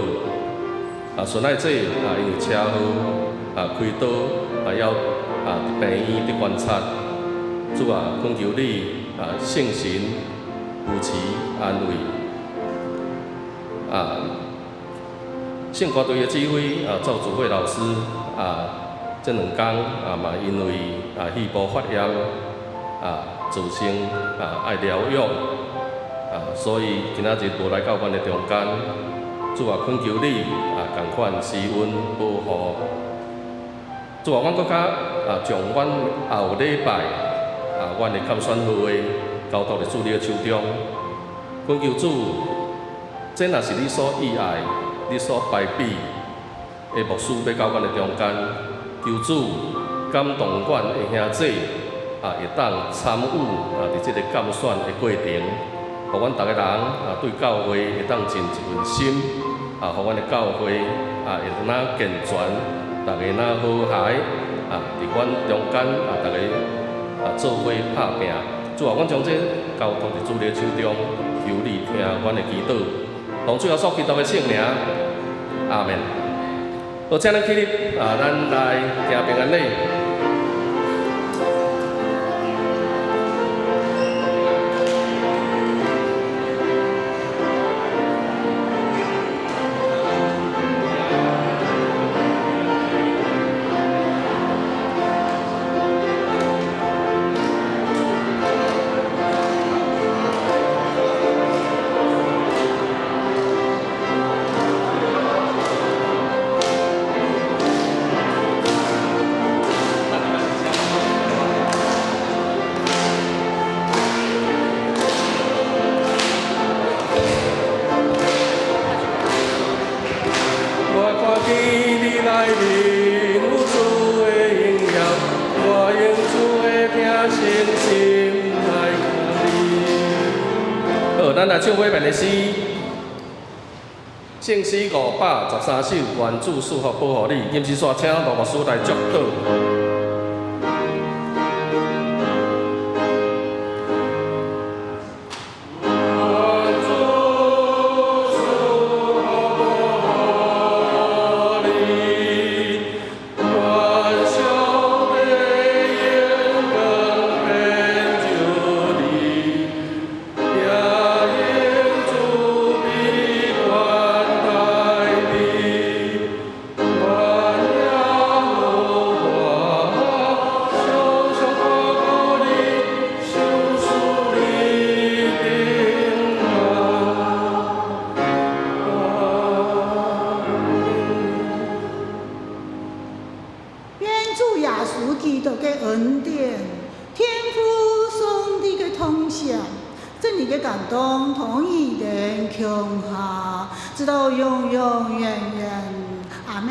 啊，孫愛姊啊，因為車禍啊，開刀啊，猶啊佇病院佇觀察。主啊，懇求你啊，聖神扶持安慰。啊，聖歌隊的指揮啊，趙祖慧老師啊，這兩工啊嘛因為啊肺部發炎啊，造成啊愛療養啊，所以今仔日無來到阮的中間。主啊，懇求你啊，仝款施恩保護。主啊，阮閣較啊，將阮後禮拜啊，阮的參選會交託佇主你的手中。懇求主，這若是你所意愛、你所排比的牧師欲到阮的中間，求主感動阮的兄姊啊，會當參與啊，佇這个監選的過程，予阮逐个人啊，對教會會當盡一份心啊，予阮的教會啊，會若健全，逐个若和諧啊，佇阮中間啊，逐个啊做伙拍拚。主啊，阮將這交託佇主的手中，求你聽阮的祈禱，奉主耶穌基督的聖名，阿門。好，請咱起立啊，咱來行平安禮。我看見你內面有主的榮耀，我用主的疼惜心來看你。好，咱來唱尾面的詩，聖詩513首，願主賜福保護你。金時煞請羅牧師來祝禱。
願主耶穌基督的恩典、天父上帝的同在、聖靈的感動、同一的強下，直到永永遠遠。阿門。
阿門，阿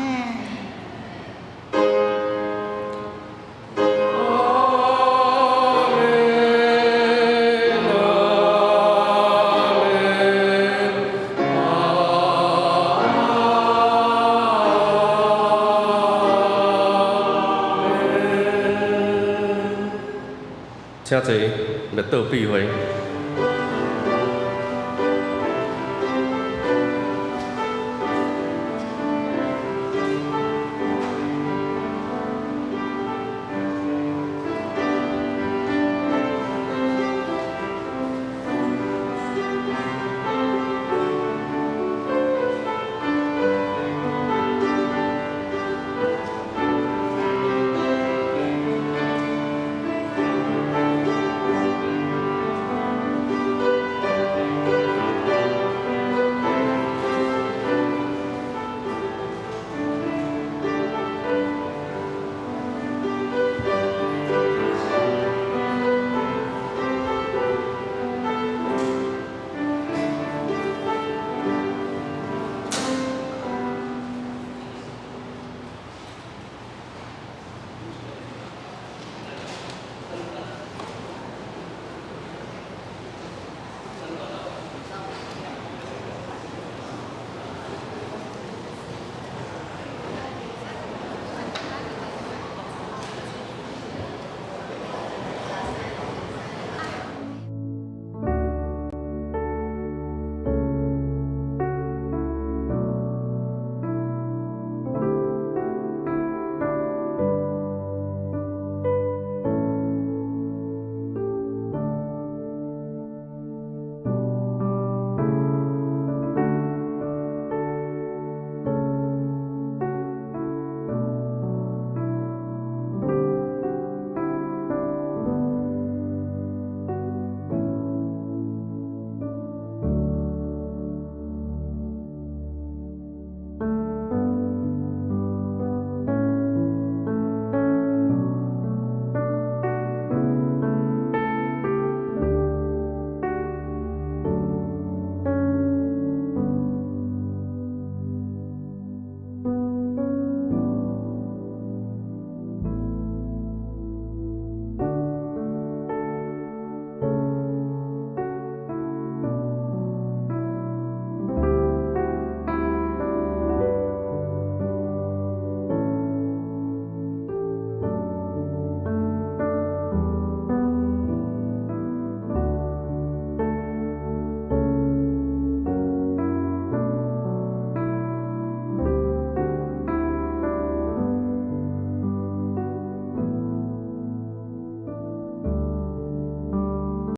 門，阿門。請坐，默禱閉會。